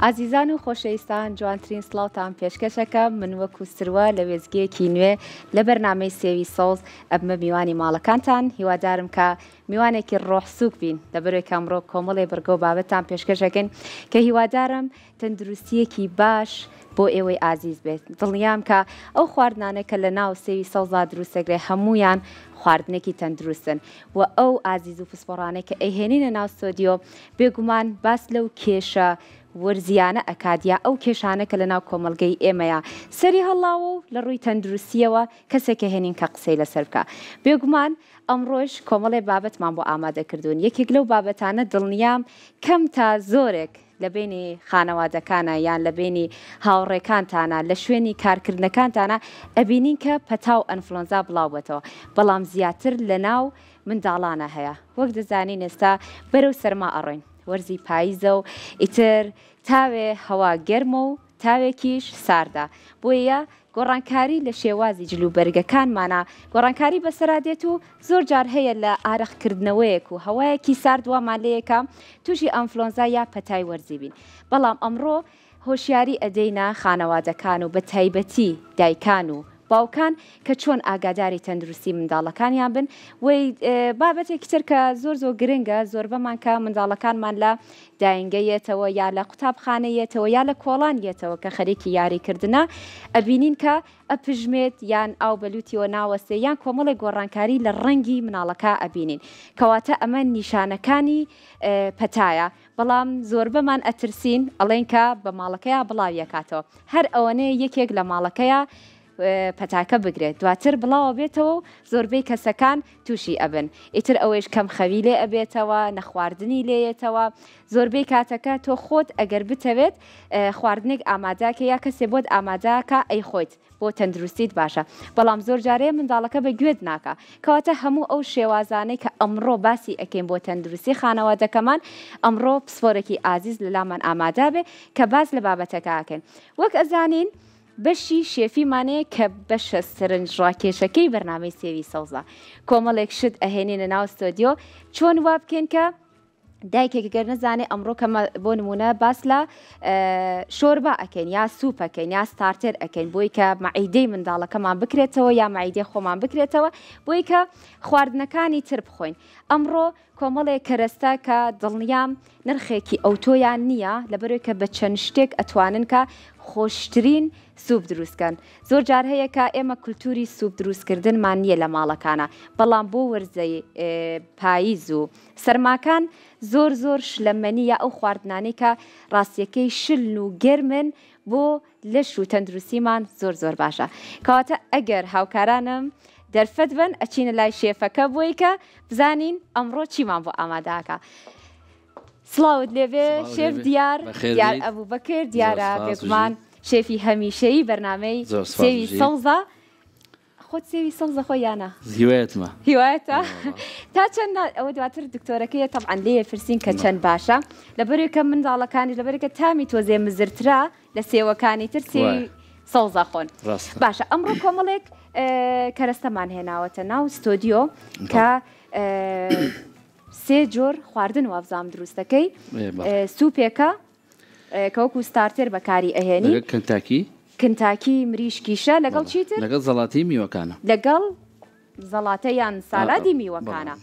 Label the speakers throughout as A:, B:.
A: ئازیزان و خۆشەویستان جوانترین سڵاوتان پێشکەشەکەم من وەکو سروە لە وێستگەیەکی نوێ لە بەرنامەی سێوی سەوز ئەبمە میوانی ماڵەکانتان هیوادارم کە میوانێکی ڕۆح سوک بین لەبەرەوەی کە ئەمڕۆ کۆمەڵێ بڕگە و بابەتتان پێشکەشەکەین کە هیوادارم تەندروستیەکی باش بۆ ئێوەی ئازیز بێت دڵنیام کە ئەو خواردنانە کە لە ناو سێوی سەوزا دروست دەکرێت هەموویان خواردنێکی تەندروستن و ئەو ئازیز و پسپۆڕانەی کە ئەیهێنینە ناو ستۆدیۆ بێگومان باس لەو کێشە وەرزیانە ئەکات یا ئەو کێشانە کە لە ناو کۆمەڵگەی ئێمەیا سەری هەڵاوە و لە ڕووی تەندروستیەوە کەسێک ئەهێنین کە قسەی لەسەر بکا بێگومان ئەمڕۆش کۆمەڵێ بابەتمان بۆ ئامادە کردوون یەکێک لەو بابەتانە دڵنیام کەم تا زۆرێک لە بەینی خانەوادەکانا یان لە بەینی هاوڕێکانتانا لە شوێنی کارکردنەکانتانا ئەبینین کە پەتا و ئەنفلۆنزا بڵاوبەتەوە بەڵام زیاتر لە ناو منداڵانا هەیە وەک دەزانین ئێستا بەرەو سەرما ئەڕۆین وەرزی پاییزە و ئیتر تاوێ هەوا گەرمە و تاوێکیش ساردە بۆیە گۆڕانکاری لە شێوازی جلوبەرگەکانمانا گۆڕانکاری بەسەرا دێت و زۆر جار هەیە لە ئارەق کردنەوەیەک و هەوایەکی سارد وامان لێیەکا تووشی ئەنفلۆنزا یا پەتای وەرزی بین بەڵام ئەمڕۆ هۆشیاری ئەدەینە خانەوادەکان و بە تایبەتی دایکان و باوکان کە چۆن ئاگاداری تەندروستی منداڵەکانیان بن و بابەتێکی تر کە زۆر زۆر گرنگە زۆربەمان کە منداڵەکانمان لە داینگە یەتەوە یا لە قوتابخانە یەتەوە یا لە کۆڵان یەتەوە کە خەریکی یاری کردنە ئەبینین کە ئەپژمێت یان ئاو بە لوتیەوە ناوەستێ یان کۆمەڵێک گۆڕانکاری لە ڕەنگی مناڵەکە ئەبینین کەواتە ئەمە نیشانەکانی پەتایە بەڵام زۆربەمان ئەترسین ئەڵێن کە بە ماڵەکەیا بڵاویەکاتەوە هەر ئەوەنەیە یەکێک لە ماڵەکەیا پەتاکە بگرێت دواتر بڵاوە بێتەوە و زۆربەی کەسەکان تووشی ئەبن ئیتر ئەوەیش کەم خەوی لێ ئەبێتەوە نەخواردنی لێیەتەوە زۆربەی کاتەکە تۆ خۆت ئەگەر بتەوێت خواردنێک ئامادەکە یا کەسێ بۆت ئامادەکە ئەیخۆیت بۆ تەندروستیت باشە بەڵام زۆر جارێ منداڵەکە بە گوێت ناکا کەواتە هەموو ئەو شێوازانەی کە ئەمڕۆ باسی ئەکەین بۆ تەندروستی خانەوادەکەمان ئەمڕۆ پسپۆرێکی ئازیز لەلامان ئامادە بێ کە باس لە بابەتەکە ئەکەین وەک ئەزانین بەشی شێفیمان هەیە کە بەشە سەرنجڕاکێشەکەی بەرنامەی سێوی سەوزە کۆمەڵێک شت ئەهێنینە ناو ستۆدیۆ چۆن وا بکەین کە دایکێک گەر نەزانێ ئەمڕۆ کە بۆ نمونە باس لە شۆربا ئەکەین یا سوپ ئەکەین یا starter ئەکەین بۆی کە مەعیدەی منداڵەکەمان بکرێتەوە یا مەعیدەی خۆمان بکرێتەوە بۆی کە خواردنەکانی تر بخۆین ئەمڕۆ کۆمەڵێک کەرەستە کە دڵنیام نرخێکی ئەوتۆیان نییە لەبەرەوەی کە بە چەند شتێک ئەتوانن کە خۆشترین سوپ دروست کەن زۆر جار هەیە کە ئێمە کولتوری سوپ دروست کردنمان نییە لە ماڵەکانە بەڵام بۆ وەرزەی پاییز و سەرماکان زۆر زۆر شلەمەنی یا ئەو خواردنانەی کە ڕاستیەکەی شلن و گەرمن بۆ لەش و تەندروستیمان زۆر زۆر باشە کەواتە ئەگەر هاوکارانم دەرفەت بن ئەچینە لای شێفەکە بۆی کە بزانین ئەمڕۆ چیمان بۆ ئامادەکە. سڵاوت لێبێ شێف دیار دیار ئەبوو بەکر دیارە بێگومان شێفی هەمیشەیی بەرنمەی سێوی سەوزە خۆت سێوی سەوز دەخۆی یا نا؟
B: هیوایەتمە.
A: هیوایەتە؟ تا چەند نا ئەوە دواتر دکتۆرەکەیە تەبعەن لێیە فرسین کە چەند باشە لەبەرەوەی کە منداڵەکانیش لەبەرەوەی کە تامی تۆزێ مزرترە لە سێوەکانی تر سێوی
B: وایە.
A: سەوز ئەخۆن.
B: ڕاستە.
A: باشە ئەمڕۆ کۆمەڵێک کەرەستەمان هێناوەتە ناو ستۆدیۆ کە سێ جۆر خواردن وابزانم دروست دەکەی
B: ئێ بەڵێ.
A: سوپێکە کە وەکو starter بەکاری ئەهێنی.
B: لەگەڵ کنتاکی.
A: کنتاکی مریشکیشە لەگەڵ چیتر؟
B: لەگەڵ زەڵاتەی میوەکانە.
A: لەگەڵ زەڵاتە یان سالادی میوەکانە.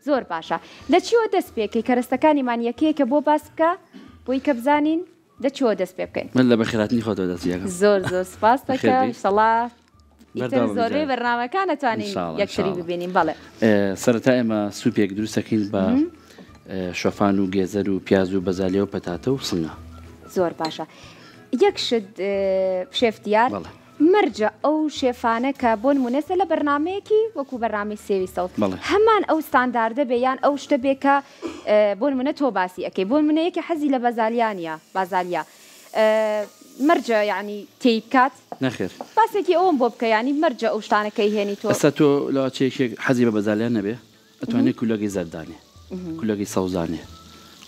A: زۆر باشە لە چیوە دەست پێکەی کەرەستەکانیمان یەکەیەکە بۆ باس بکە بۆی کە بزانین لە چیوە دەست پێ بکەین.
B: من لە بەخێرهاتنی خۆتەوە دەست پێ ئەکەم.
A: زۆر زۆر سپاست دەکەم ئیشەڵا ئیتر زۆربەی بەرنامەکان ئەتوانین یەکتری ببینین بەڵێ.
B: سەرەتا ئێمە سوپێک دروست دەکەین بە شۆفان و گێزەر و پیاز و بەزالیە و پەتاتە و سنگە.
A: زۆر باشە یەک شت شێف دیار مەرجە ئەو شێفانە کە بۆ نمونە ئێستا لە بەرنامەیەکی وەکو بەرنامەی سێوی سەوز هەمان ئەو ستانداردە بێ یان ئەو شتە بێ کە بۆ نمونە تۆ باسی ئەکەی بۆ نمونە یەکێ حەزی لە بەزالیا نیە بازالیا مەرجە یانی تێی بکات؟
B: نەخێر.
A: باسێکی ئەوەم بۆ بکە یانی مەرجە ئەو شتانە کەی هێنی تۆ.
B: ئێستا تۆ لەوەچێ یەکێک حەزی بە بەزالیا نەبێ ئەتوانێ کولەگەی زەرد دانێ کولەگەی سەوز دانێ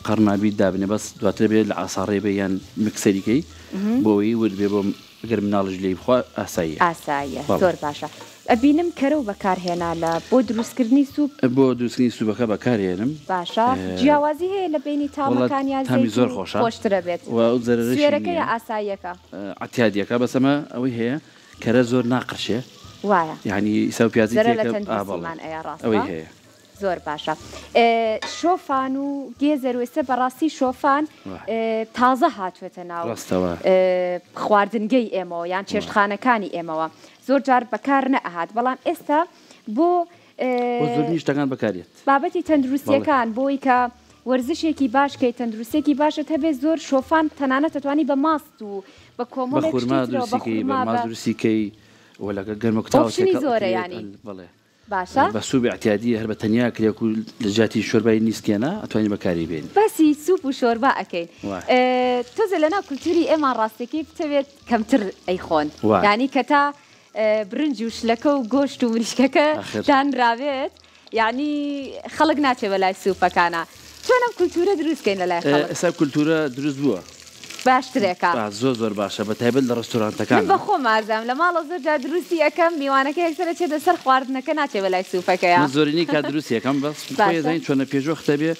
B: قەڕنابیت دابنێ بەس دواتر بێ لە عاساڕێ بێ یان مکسەری کەی بۆ ئەوەی ورد بێ بۆ گەر مناڵیش لێی بخوا ئاساییە.
A: ئاساییە زۆر باشە. ئەبینم کەرەو بەکار هێنا لە بۆ دروست کردنی سوپ.
B: بۆ دروست کردنی سوپەکە بەکار هێنم.
A: باشە جیاوازی هەیە لە بەینی
B: وەڵا
A: تامەکان یا
B: تامی
A: زەیت
B: زۆر
A: و
B: خۆشە
A: خۆشترە بێت
B: و ئەو زەرەرەشی
A: سوێرەکە
B: نییە.
A: یا ئاساییەکە؟
B: عەتیادیەکە بەس ئەمە ئەوەی هەیە کەرە زۆر ناقرشێ
A: وایە
B: یانی ئیسا و پیازی
A: زەرەر لە
B: تێکە ئا بەڵێ
A: تەندروستیمان ئەیا ڕاستە؟
B: ئەوەی هەیە.
A: زۆر باشە شۆفان و گێزەر و ئێستا بەڕاستی شۆفان تازە هاتوێتە ناو خواردنگەی ئێمەوە یان چێشتخانەکانی ئێمەوە زۆر جار بەکار نەئەهات بەڵام ئێستا بۆ
B: زۆربینی شتەکان بەکارێت
A: بابەتی تەندروستیەکان بۆی کە وەرزشێکی باش کەی تەندروستێکی باشت هەبێت زۆر شۆفان تەنانەت دەتوانی بە ماست و بە
B: بە
A: کۆمەڵێک
B: خورما
A: شتی ترەوە بە
B: دروستی کەی بە
A: خورما
B: ماست
A: بە
B: دروستی کەی و لەگە گەرمە کوتاوە
A: ئۆپشنی
B: تێکەڵ
A: زۆرە
B: ئەکرێت
A: یانی
B: بەڵێ
A: باشە.
B: بە سوپ ئیعتیادی هەر بە تەنیا کرێ وەکو لە جیاتی شۆربای نیسکێنە ئەتوانی بەکاری بێنی.
A: باسی سوپ و شۆربا ئەکەین
B: وایە.
A: تۆزێ لەناو کولتوری ئێمە ڕاستەکەی بتەوێت کەمتر ئەیخۆن
B: وایە.
A: یانی کە تا برنج و شلەکە و گۆشت و مریشکەکە
B: ئاخر.
A: دانرابێت یانی خەڵک ناچێ بەلای سوپەکانا چۆن ئەم کولتورە دروست کەین لەلای خەڵک؟
B: ئێستا کولتورە دروست بووە.
A: باشترێکە.
B: زۆر زۆر باشە بە تایبەت لە
A: من
B: ڕێستۆرانتەکانا.
A: بە خۆم ئازام لە ماڵەوە زۆر جار دروستی ئەکەم میوانەکە یەکسەر ئەچێتە سەر خواردنەکە ناچێ بەلای سوپەکەیا.
B: من زۆرینەی کات دروستی ئەکەم بەس خۆی
A: باشە.
B: ئەزانی چۆنە پێشوەختە بێ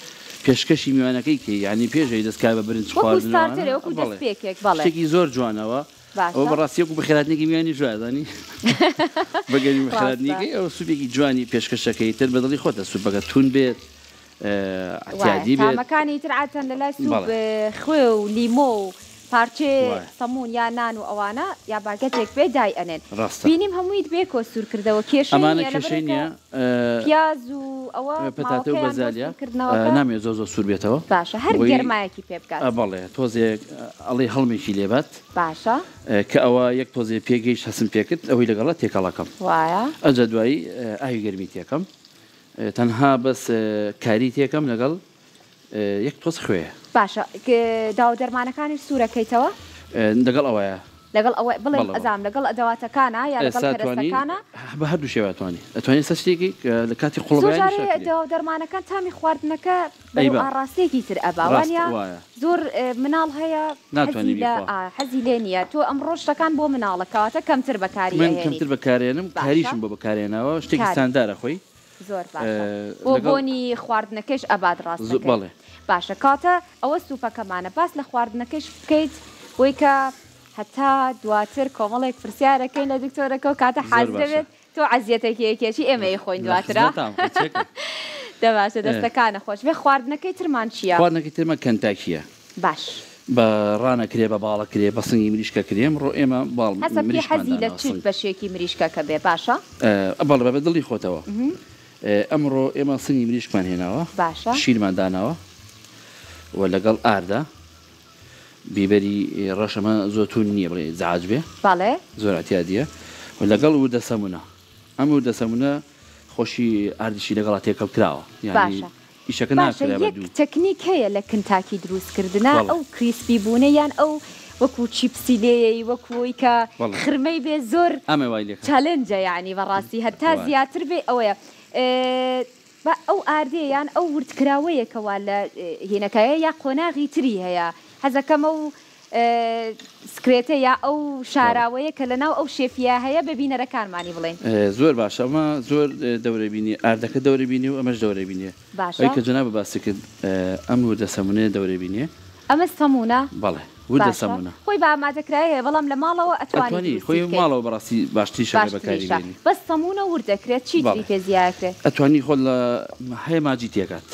B: پێشکەشی میوانەکەی کەی یانی پێش ئەوەی دەست کا بە برنج
A: وەکو
B: خواردن و
A: ستارتەرێ
B: ئەوانە
A: وەکو
B: بەڵێ
A: دەستپێکێک بەڵێ.
B: شتێکی زۆر جوانەوە ئەوە
A: باشە.
B: بەڕاستی وەکو بەخێرهاتنێکی میوانیش وایە ئەزانی بە گەرمی
A: ڕاستە.
B: بەخێرهاتنێکەی ئەوە سوپێکی جوانی پێشکەشەکەی تر بە دڵی خۆتە سوپەکە توند بێت
A: وایە
B: ئەعتیادی بێت.
A: تامەکانی تر عادەتەن لەلای سوپ
B: بەڵێ.
A: خوێ و لیمۆ و پارچەێ
B: وایە.
A: سەموون یا نان و ئەوانە یا باگەتێک بێ دای ئەنێن.
B: ڕاستە.
A: بینیم هەموویت بێکۆ سوور کردەوە کێشەی
B: ئەمانە
A: نیە
B: کێشەی
A: لەبەرئەوەی کە
B: نیە.
A: پیاز و ئەوە
B: پەتاتە و
A: ماوەکەیان بۆ
B: بەزالیا
A: سوور کردنەوەکە.
B: نامەوێت زۆر زۆر سوور بێتەوە.
A: باشە هەر
B: بۆی
A: گەرمایەکی پێ بگات.
B: بەڵێ تۆزێک ئەڵێی هەڵمێکی لێ بات.
A: باشە.
B: کە ئەوە یەک تۆزێ پێگەیشت هەستم پێکرد ئەوەی لەگەڵە تێکەڵەکەم.
A: وایە.
B: ئەنجا دوایی ئاوی گەرمی تێکەم. تەنها بەس کاری تێکەم لەگەڵ یەک تۆز خوێ.
A: باشە داوە دەرمانەکانیش سوورەکەیتەوە؟
B: لەگەڵ ئەوەیە.
A: لەگەڵ ئەوە بڵێ ئەزام لەگەڵ ئەدەواتەکانە یا لەگەڵ کەرەستەکانە؟
B: بە هەردوو شێوە توانی ئەتوانی سەر شتێکی لە کاتی قوڵبایانی
A: زۆر جارێ داوە دەرمانەکان تامی خواردنەکە بەرەو ئاڕاستەیەکی تر ئەبا وانە زۆر مناڵ هەیە
B: ناتوانێ بیخوا.
A: حەزی لێ نییە تۆ ئەمڕۆ شتەکان بۆ مناڵە کەواتە کەمتر بەکاری
B: من کەمتر بەکارێنم کاریشم بۆ بەکارێناوە شتێکی ستاندارە خۆی.
A: زۆر باشە بۆ بۆنی خواردنەکەیش ئەبات ڕاستەکەی؟
B: بەڵێ.
A: باشە کەواتە ئەوە سوپەکەمانە باس لە خواردنەکەیش بکەیت بۆی کە هەتا دواتر کۆمەڵێک پرسیارەکەین لە دکتۆرەکە و کاتە
B: زۆر
A: حازر
B: باشە.
A: دەبێت تۆ عەزیەتێکی یەکێکی ئێمە ئەیخۆین
B: لە
A: دواترا
B: خزمەتام خۆ چێکە.
A: دە باشە دەستەکانە خۆش بێ خواردنەکەی ترمان چییە؟
B: خواردنەکەی ترمان کەنتاکییە.
A: باش.
B: بە ڕان ئەکرێ بە باڵ ئەکرێ بە سنگی مریشک ئەکرێ ئەمڕۆ ئێمە باڵ
A: هەسە پێ
B: مریشکمان
A: حەزی لە
B: داناوە
A: چ
B: سنگ.
A: بەشێکی مریشکەکە بێ باشە؟
B: بەڵێ بە دڵی خۆتەوە. ئەمڕۆ ئێمە سنگی مریشکمان هێناوە
A: باشە.
B: شیرمان داناوە و لەگەڵ ئاردا بیبەری ڕەش ئەمە زۆر توند نییە بڵێ زعاج بێ
A: بەڵێ.
B: زۆر ئەتیادیە و لەگەڵ وردە سەمونە ئەم وردە سەمونە خۆشی ئاردیشی لەگەڵا تێکەڵ کراوە یانی
A: باشە
B: ئیشەکە
A: باشە
B: ناکرا بە
A: یەک
B: دوو.
A: تەکنیک هەیە لە کنتاکی دروست کردنا
B: بەڵێ.
A: ئەو crispy بوونە یان ئەو وەکو چیپسی لێیەی وەکو ئەوی کە
B: بەڵێ.
A: خرمەی بێ زۆر
B: ئەمە وای لێکا.
A: challenge ە یانی بەڕاستی هەتا
B: وایە.
A: زیاتر بێ ئەوەیە با ئەو ئاردەیە یان ئەو وردکراوەیە کە وا لە هینەکەیە یا قۆناغی تری هەیە حەزەکەم ئەو secret ە یا ئەو شاراوەیە کە لەناو ئەو شێفیە هەیە بە بینەرەکانمانی بڵێین.
B: زۆر باشە ئەمە زۆر دەورە بینی ئاردەکە دەورە بینی و ئەمەش دەورە بینێ
A: باشە.
B: ئەوی کە جەنابت باسی کرد ئەم وردە سەمونەیە دەورە بینێ.
A: ئەمە سەمونە؟
B: بەڵێ وردە
A: باشە
B: سەمونە.
A: خۆی بە ئامادەکرایە هەیە بەڵام لە ماڵەوە ئەتوانی
B: ئەتوانی
A: دروستی
B: خۆی
A: بکەی.
B: ماڵەوە بەڕاستی باشتریشە کە بەکاری
A: باشتریشە
B: بێنی.
A: بەس سەمونە ورد ئەکرێت چی تری
B: بەڵێ
A: پێ زیاکرێ؟
B: ئەتوانی خۆت لە هەیە ماجی تێکات.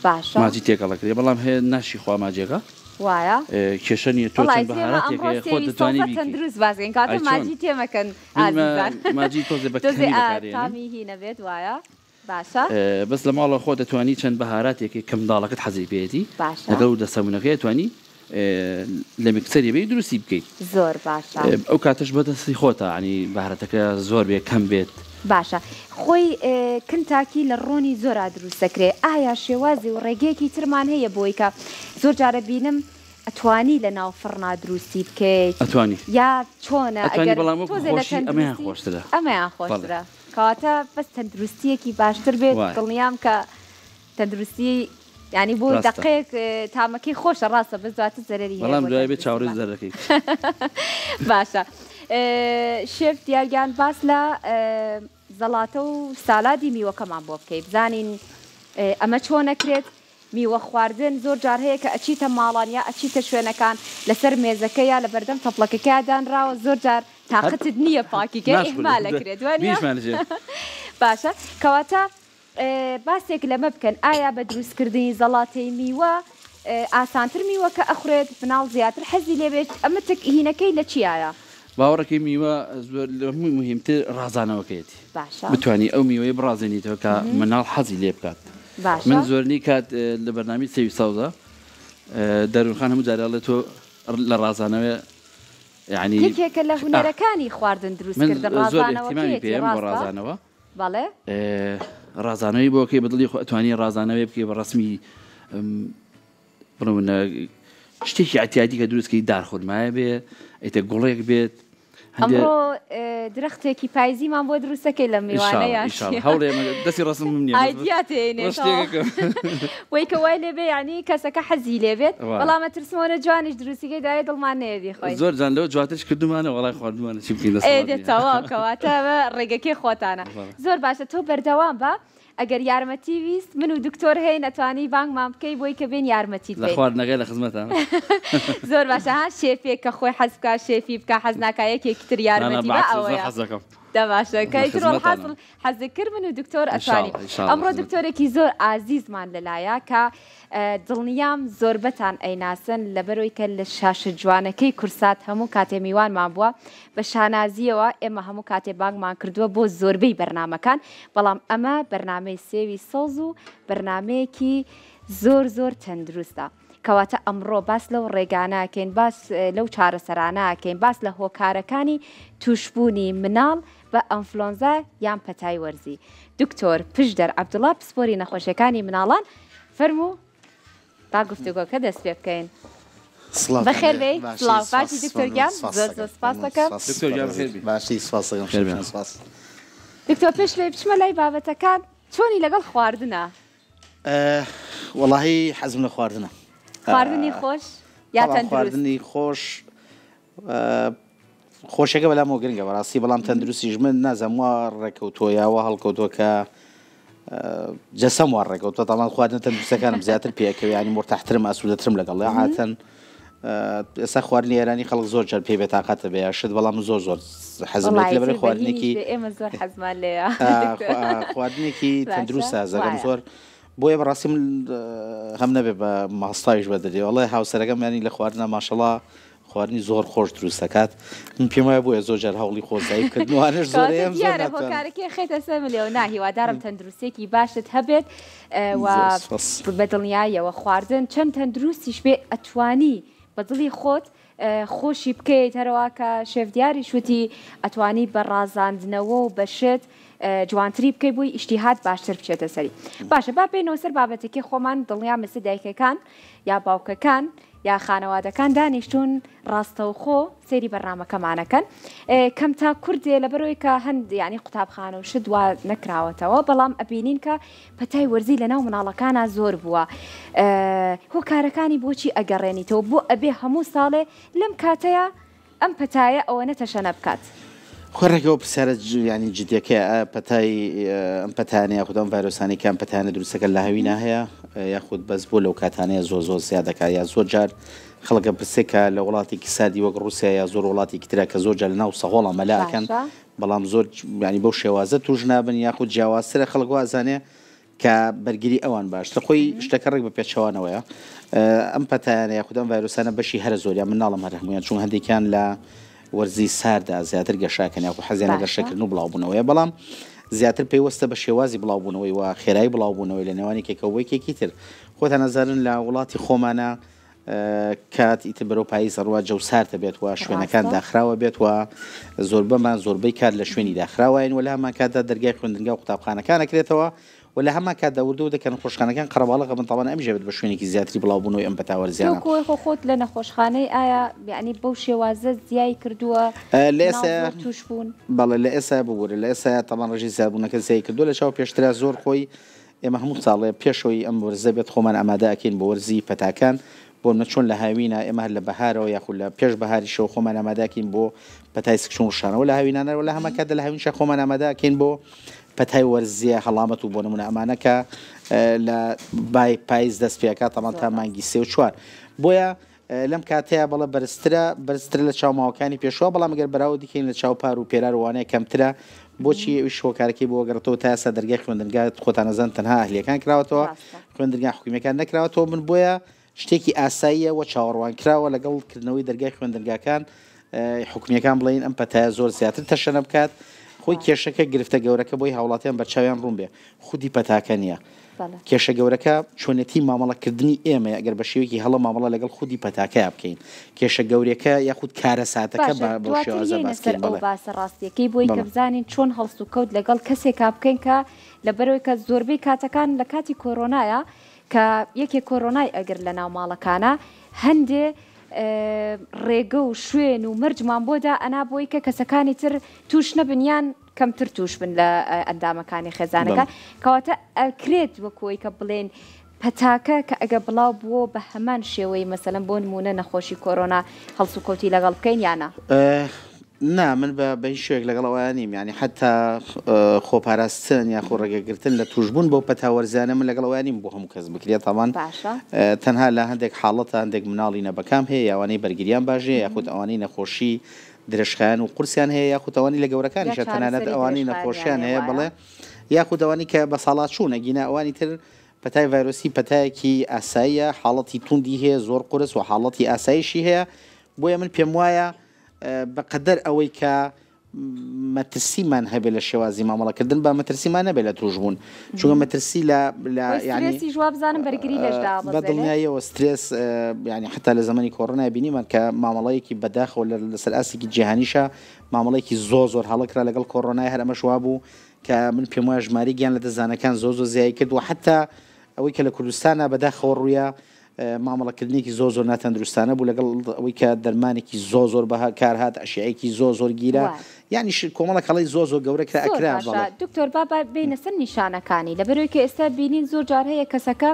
A: باشە.
B: ماجی تێکەڵ ئەکرێ بەڵام هەیە ناشی خوا ماجیەکە.
A: وایە.
B: کێشە نیە تۆ
A: وەڵا
B: چەند
A: ئیتر ئێمە
B: بەهاراتێک
A: ئەمڕۆ
B: هەیە خۆت
A: سێوی
B: دەتوانی
A: سەوزە
B: بیکەی.
A: تەندروست باس کەین کەواتە
B: ئای چۆن؟
A: ماجی تێمەکەن
B: من
A: ئازیزان
B: ماجی تۆزێ بە
A: تۆزێ
B: کەمی
A: ئا
B: بەکارێنم.
A: تامی هی نەبێت وایە باشە.
B: بەس لە ماڵەوە خۆت دەتوانی چەند بەهاراتێک کە منداڵەکەت حەزی پێیەتی
A: باشە.
B: لەگەڵ وردە سەمونەکەی ئەتوانی لە mixer ی بێی دروستی بکەیت.
A: زۆر باشە.
B: ئەو کاتەش بە دەستی خۆتە یانی بەهاراتەکە زۆر بێ کەم بێت.
A: باشە خۆی کنتاکی لە ڕۆنی زۆرا دروست دەکرێ ئایا شێوازی و ڕێگەیەکی ترمان هەیە بۆی کە زۆر جارە بینم ئەتوانی لە ناو فڕنا دروستی بکەیت
B: ئەتوانی
A: یا چۆنە
B: ئەتوانی
A: ئەگەر
B: بەڵام وەکو
A: تۆزێ لە
B: خۆشی ئەمەیان
A: تەندروستی
B: خۆشترە
A: ئەمەیان
B: بەڵێ.
A: خۆشترە کەواتە بەس تەندروستیەکی باشتر بێت
B: وایە.
A: دڵنیام کە تەندروستی یانی بۆ
B: ڕاستە.
A: دەقەیەک تامەکەی خۆشە ڕاستە بەس دواتر زەرەری هەیە
B: بەڵام
A: بۆ
B: دوای بێ چاوەڕێی
A: تەندروستیمان.
B: زەرەکەی.
A: باشە شێف دیار گیان باس لە. زەڵاتە و سالادی میوەکەمان بۆ بکەی بزانین ئەمە چۆن ئەکرێت. میوە خواردن زۆر جار هەیە کە ئەچیتە ماڵان یا ئەچیتە شوێنەکان لەسەر مێزەکە یا لەبەردەم تەپڵەکەکەیا دانراوە زۆر جار تاقەتت نییە پاکی کەی ئیهمال ئەکرێت وانیە؟ باشە کەواتە باسێک لەمە بکەن ئایا بە دروستکردنی زەڵاتەی میوە ئاسانتر میوەکە ئەخورێت مناڵ زیاتر حەزی لێ بێت ئەمە تک هینەکەی لە چیایە؟
B: باوەڕەکەی میوە زۆر لە هەمووی موهیمتر ڕازانەوەکەیەتی
A: باشە.
B: بتوانی ئەو میوەیە بڕازێنیتەوە کە مناڵ حەزی لێ بکات
A: باشە.
B: من زۆرنی کات لە بەرنامەی سێوی سەوزە دەروون خان هەموو جارێ ئەڵێ تۆ لە ڕازانەوە یانی
A: یەکێکە لە هونەرەکانی خواردن دروست
B: من
A: کردن
B: زۆر ئیهتیمامی
A: ڕازانەوەکەیەتی
B: پێیەم بۆ
A: ڕاستە؟
B: ڕازانەوە
A: بەڵێ.
B: ڕازانەوەی بۆ کەی بە دڵی خۆ ئەتوانی ڕازانەوەی بکەی بە ڕەسمی بڵێ شتێکی ئەتیادی کە دروست کەی دار خورمایە بێ ئیتە گوڵێک بێت
A: ئەمڕۆ درەختێکی پایزیمان بۆ دروستەکەی لە میوانە یان
B: هەوڵێ دەستی ڕسم نییە
A: ئایدیا وی کە وای لێبێ ینی کەسەکە حەزی لێبێت بەڵام ئەترسمەوە جوانیش دروستیکەی دایە دڵمان نەیە بیخۆین
B: زۆر جان لەوە جواترش کردومانە وەڵای خواردومانە چی بکەین
A: دەتەوە کەواتە ڕێگەکەی خۆتانە زۆر باشە تۆ بەردەوام بە ئەگەر یارمەتی ویست من و دکتۆر هەین ئەتوانی بانگمان بکەی بۆی کە بێن یارمەتیت
B: لە
A: بەین.
B: خواردنەکەی لە خزمەتان.
A: زۆر باشە ها شێفێک کە خۆی حەز بکا شێفی بکا حەز ناکا یەکێکی تر
B: نا نا
A: یارمەتی با
B: بەعکس زۆر
A: ئەوەیە.
B: حەز دەکەم.
A: دە باشە کە
B: لە
A: ئیتر
B: خزمەتانم.
A: وەڵحاسڵ حەزت کرد من و دکتۆر
B: ان شاء
A: ئەتوانین.
B: اللە ان شاء اللە
A: ئەمڕۆ
B: خزمەتان.
A: دکتۆرێکی زۆر ئازیزمان لەلایە کە دڵنیام زۆربەتان ئەیناسن لەبەرئەوەی کە لە شاشە جوانەکەی کورسات هەموو کاتێ میوانمان بووە بە شانازیەوە ئێمە هەموو کاتێ بانگمان کردووە بۆ زۆربەی بەرنامەکان بەڵام ئەمە بەرنامەی سێوی سەوز و بەرنامەیەکی زۆر زۆر تەندروستە کەواتە ئەمڕۆ باس لەو ڕێگانە ئەکەین باس لەو چارەسەرانە ئەکەین باس لە هۆکارەکانی توشبوونی مناڵ بە ئەنفلۆنزا یان پەتای وەرزی. دکتۆر پشدەر عەبدوڵا پسپۆری نەخۆشیەکانی مناڵان فەرموو با گفتوگۆکە دەست پێ بکەین.
C: سڵاوتان
A: بەخێر
C: لێ
A: بێی.
C: باشی
A: سڵاو
C: سپاس
A: باشی دکتۆر
C: مەمنون
A: گیان
C: سپاس
A: زۆر زۆر
C: دەکەم
A: سپاس
C: مەمنون
A: دەکەم.
C: سپاس
B: دکتۆر گیان
C: بەڕێزت
B: بەخێر بێی.
C: باشی سپاس دەکەم
B: خێر بێن.
C: شەفیان سپاس.
A: دکتۆر پێش لەوەی بچمە لای بابەتەکان چۆنی لەگەڵ خواردنە؟
C: وەڵاهی حەزم لە خواردنە.
A: خواردنی خۆش یا
C: تەبعەن
A: تەندروست؟
C: خواردنی خۆش خۆشیەکە بەلامەوە گرنگە بەڕاستی بەڵام تەندروستیش من نازانم وا ڕێکەوتووە یا وا هەڵکەوتووە کە جەسەم وا ڕێکەوتووە تاڵان خواردنە تەندروستەکانم زیاتر پێکەوە ینی مرتاحترم ئاسوودەترم لەگەڵ عاتەن ئێستا خواردنی ئێرانی خەڵک زۆر جار پێی بێتاقەتە بێ شت بەڵام زۆر زۆر حەزم لێت لەبەر خواردنێکی
A: ئێمە زۆر حەزمان لێیە
C: خواردنێکی تەندروستە زەگەم زۆر بۆیە بەڕاستی من هەم نەبێ بە ماستاویش بەدەدێ وەڵێ هاوسەرەکەم ینی لە خواردنە ماشەڵا خواردنی زۆر خۆش دروست دەکات من پێم وایە بۆیە زۆر جار هەوڵی خۆزایی بکردن وانەش زۆر
A: کەواتە
C: هەیە زۆر
A: دیارە
C: ناتوانم.
A: هۆکارەکەی خێتە سەر ملێ و نا هیوادارم تەندروستیەکی باشت هەبێت و
C: زۆر سپاس.
A: بە دڵنیاییەوە خواردن چەند تەندروستیش بێ ئەتوانی بە دڵی خۆت خۆشی بکەیت هەروا کە شێف دیاریش وتی ئەتوانی بە ڕازاندنەوە و بە شت جوانتری بکەی بۆی ئیشتیهات باشتر بچێتە سەری باشە با بێینەوە سەر بابەتەکەی خۆمان دڵنیام ئێستا دایکەکان یا باوکەکان یا خانەوادەکان دانیشتوون ڕاستەوخۆ سەیری بەرنامەکەمانەکەن کەم تا کوردێ لەبەرەوەی کە هەند ینی قوتابخانە و شت وا نەکراوەتەوە بەڵام ئەبینین کە پەتای وەرزی لەناو مناڵەکانە زۆر بووە هۆکارەکانی بۆچی ئەگەڕێنیتەوە بۆ ئەبێ هەموو ساڵێ لەم کاتەیە ئەم پەتایە ئەوەنە تەشەنە بکات؟
C: خۆی ڕێک ئەو پرسیارە یانی جدیەکەیە ئایا پەتای ئەم پەتانە یاخود ئەم ڤایرۆسانەی کە ئەم پەتانە دروست دەکەن لە هەوینا هەیە یاخود بەس بۆ لەو کاتانەیە زۆر زۆر زیاد دەکات یا زۆر جار خەڵک ئەپرسێ کە لە وڵاتێکی ساردی وەک ڕووسیا یا زۆر وڵاتێکی ترە کە زۆر جار لەناو سەهۆڵا مەلا ئەکەن
A: باشە.
C: بەڵام زۆر یانی بەو شێوازە تووش نابن یاخود جیاوازترە خەڵک وا ئەزانێ کە بەرگری ئەوان باشترە خۆی شتەکە ڕێک بە پێچەوانەوەیە ئەم پەتایانە یاخود ئەم ڤایرۆسانە بەشی هەرە زۆریان من ناڵم هەر هەموویان چون هەندێکیان لە وەرزی ساردا زیاتر گەشاکەن یاخود حەزیان لە گەشەکردن و بڵاوبوونەوەیە بەڵام زیاتر پەیوەستە بە شێوازی بڵاوبوونەوەی و خێرایی بڵاوبوونەوەی لە نێوان یەکێکەوە بۆ یەکێکی تر خۆتان ئەزانن لە وڵاتی خۆمانە کات ئیتر بەرەو پاییز ئەڕوا جەو سارد ئەبێت و شوێنەکان داخراو ئەبێت و زۆربەمان زۆربەی کات لە شوێنی داخراواین و لە هەمان کاتدا دەرگای خوێندنگا و قوتابخانەکان ئەکرێتەوە و لە هەمان کاتدا وردە وردە کە نەخۆشخانەکان قەرەباڵغ ئەبن تاوان ئەمیش ئەبێت بە شوێنێکی زیاتری بڵاوبوونەوەی ئەم پەتا
A: تۆ
C: وەرزیانە.
A: کۆی خۆ خۆت لە نەخۆشخانەی ئایا یەعنی بەو شێوازە زیای کردووە
C: لە
A: مناڵ
C: ئێستا
A: زۆر تووش بوون؟
C: بەڵێ لە ئێستا ببورە لە ئێستا تاوان ڕێژەی زیادبوونەکە زیای کردووە لە چاو پێشترا زۆر خۆی ئێمە هەموو ساڵێ پێش ئەوەی ئەم وەرزە بێت خۆمان ئامادە ئەکەین بۆ وەرزی پەتاکان بۆ نمونە چۆن لە هاوینە ئێمە هەر لە بەهارەوە یاخود لە پێش بەهاریشەوە خۆمان ئامادەکەین بۆ پەتای سکچوون ڕشانەوە لە هاوینانە لە هەمان کاتدا لە هاوینشا خۆمان ئامادەکەین بۆ پەتای وەرزیە هەڵامەت و بۆ نمونە ئەمانە کە لە بای پایز دەست پێکات تەمان تا مانگی سێ و چوار بۆیە لەم کاتەیە بەڵە بەرزترە بەرزترە لە چاو ماوەکانی پێشوە بەڵام گەر بەراوردی کەین لە چاو پار و پێرار وانەیە کەمترە بۆچی ئەویش هۆکارەکەی بۆ گەڕێتەوە تا ئێستا دەرگای خوێندنگا خۆتان ئەزان تەنها ئەهلیەکان کراوەتەوە خوێندنگا حکومیەکان نەکراوەتەوە من بۆیە شتێکی ئاساییە و چاوەڕوانکراوە لەگەڵ کردنەوەی دەرگای خوێندنگاکان حکومیەکان بڵێن ئەم پەتایە زۆر زیاتر تەشەنە بکات خۆی کێشەکە گرفتە گەورەکە بۆی هاوڵاتیان بەرچاویان ڕوون بێ خودی پەتاکە نییە کێشە گەورەکە چۆنێتی مامەڵەکردنی ئێمەیە ئەگەر بە شێوەیەکی هەڵە مامەڵە لەگەڵ خودی پەتاکەیا بکەین کێشە گەورەکە یاخود کارەساتەکە
A: باشە
C: بە بەو
A: دواتر
C: شێوازە
A: یەینە
C: باس
A: سەر
C: کەین
A: ئەو
C: بەڵێ
A: باسە ڕاستیەکەی بۆی کە
C: بەڵێ.
A: بزانین چۆن هەڵسوکەوت لەگەڵ کەسێکا بکەین کە لەبەرئەوەی کە زۆربەی کاتەکان لە کاتی کۆرۆنایا کە یەکێ کۆرۆنای ئەگرت لە ناو ماڵەکانا هەندێ ڕێگە و شوێن و مەرجمان بۆ دا ئەنا بۆی کە کەسەکانی تر توش نەبن یان کەمتر توش بن لە ئەندامەکانی خێزانەکە کەواتە ئەکرێت وەکو ئەوەی کە بڵێین پەتاکە کە ئەگە بڵاو بووە بە هەمان شێوەی مەسەلەن بۆ نموونە نەخۆشی کۆرۆنا هەڵسوکەوتی لەگەڵ بکەین یا نا؟
C: نا من بە بە هیچ شێوەیەک لەگەڵ ئەوە نیم یانی حەتا خۆپاراستن یاخۆ ڕێگەگرتن لە تووشبوون بەو پەتا وەرزیانە من لەگەڵ ئەوە نیم بۆ هەموو کەس بکرێت تاوان
A: باشە.
C: تەنها لە هەندێک حاڵەتە هەندێک مناڵی نەبەکام هەیە یا ئەوانەی بەرگریان باش نییە یاخود ئەوانەی نەخۆشی درێژخایەن و قورسیان هەیە یاخود ئەوانەی لە
A: یا
C: گەورەکانیشە تەنانەت
A: چارەسەری
C: ئەوانەی
A: درێژخایەنیان
C: نەخۆشیان
A: هەیە
C: هەیە
A: وایە؟
C: بەڵێ یاخود ئەوانەی کە بەساڵاچوون ئەگینا ئەوانی تر پەتای ڤایرۆسی پەتایەکی ئاساییە حاڵەتی توندی هەیە زۆر قورس و حاڵەتی ئاسایشی هەیە بۆیە من پێم وایە بەقەدەر ئەوەی کە مەترسیمان هەبێ لە شێوازی مامەڵەکردن با مەترسیمان نەبێ لە تووشبوون چونکە مەترسی لە لە
A: خۆی
C: یعنی
A: سترێسیش وابزانم بەرگری لەش
C: بە
A: دابەزێنێ.
C: دڵنیاییەوە سترێس یعنی حتا لە زەمەنی کۆرۆنای بینیمان کە مامەڵەیەکی بەداخەوە لەسەر ئاستێکی جیهانیشە مامەڵەیەکی زۆر زۆر هەڵە کرا لەگەڵ کۆرۆنای هەر ئەمەش وابوو کە من پێم وایە ژمارەی گیان لەدەستدانەکان زۆر زۆر زیای کرد و حتا ئەوەی کە لە کوردستانا بەداخەوە ڕوویا مامەڵەکردنێکی زۆر زۆر ناتەندروستانە بوو لەگەڵ ئەوەی کە دەرمانێکی زۆر زۆر بە کار هات ئەشیعەیەکی زۆر زۆر گیرا
A: وایە.
C: یانی کۆمەڵێک هەڵەی زۆر زۆر گەورە کرا
A: زۆر
C: ئەکرا
A: باشە
C: بەڵێ.
A: دکتۆر با با بێینە سەر نیشانەکانی لەبەرئەوەی کە ئێستا بینین زۆر جار هەیە کەسەکە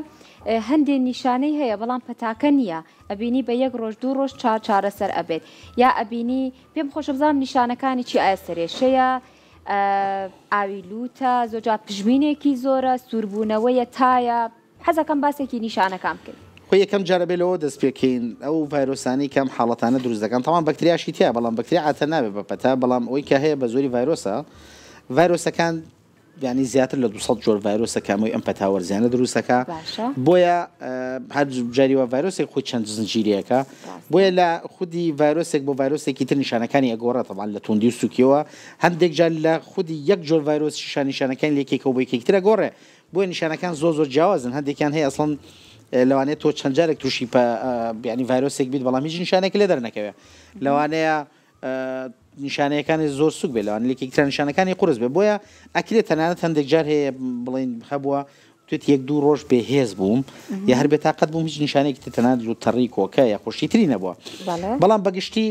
A: هەندێ نیشانەی هەیە بەڵام پەتاکە نییە ئەبینی بە یەک ڕۆژ دوو ڕۆژ چا چارەسەر ئەبێت یا ئەبینی پێم خۆشە بزانم نیشانەکانی چی ئایا سەرێشەیە ئاوی لوتە زۆر جار پژمینێکی زۆرە سووربوونەوەیە تایە حەزەکەم باسێکی نیشانەکان بکەی.
C: خۆ یەکەم جار ئەبێ لەوە دەست پێکەین ئەو ڤایرۆسانەی کە ئەم حاڵەتانە دروست دەکەن تەبعەن بەکتریاشی تیایە بەڵام بەکتریا عادەتەن نابێ بە پەتا بەڵام ئەوەی کە هەیە بە زۆری ڤایرۆسە ڤایرۆسەکان یانی زیاتر لە 200 جۆر ڤایرۆسە کە ئەمەی ئەم پەتا وەرزیانە دروست دەکا
A: باشە.
C: بۆیە هەر جاری وا ڤایرۆسێک خۆی چەند زنجیرەیەکە
A: ڕاستە.
C: بۆیە لە خودی ڤایرۆسێک بۆ ڤایرۆسێکی تر نیشانەکانی ئەگۆڕێ تەبعەن لە توندی و سوکیەوە هەندێک جار لە خودی یەک جۆر ڤایرۆسیشا نیشانەکانی لە یەکێکەوە بۆ یەکێکی تر ئەگۆڕێ بۆیە نیشانەکان زۆر زۆر جیاوازن هەندێکیان هەیە ئەسڵەن لەوانەیە تۆ چەند جارێک تووشی ینی ڤایرۆسێک بیت بەڵام هیچ نیشانێک لێ دەرنەکەوێ لەوانەیە نیشانەیەکانی زۆر سوک بێ لەوان لێکی ترە نیشانەکانی قورس بێ بۆیە ئەکرێت تەنانەت هەندێک جار هەیە بڵین هەبووە توێت یەک دوو ڕۆژ بێ هێز بووم یا هەر بێتاقەت بووم هیچ نیشانێکی تر تەنانەت لوتەڕی کۆکە یا خۆشی تری نەبووە بەڵام بەگشتی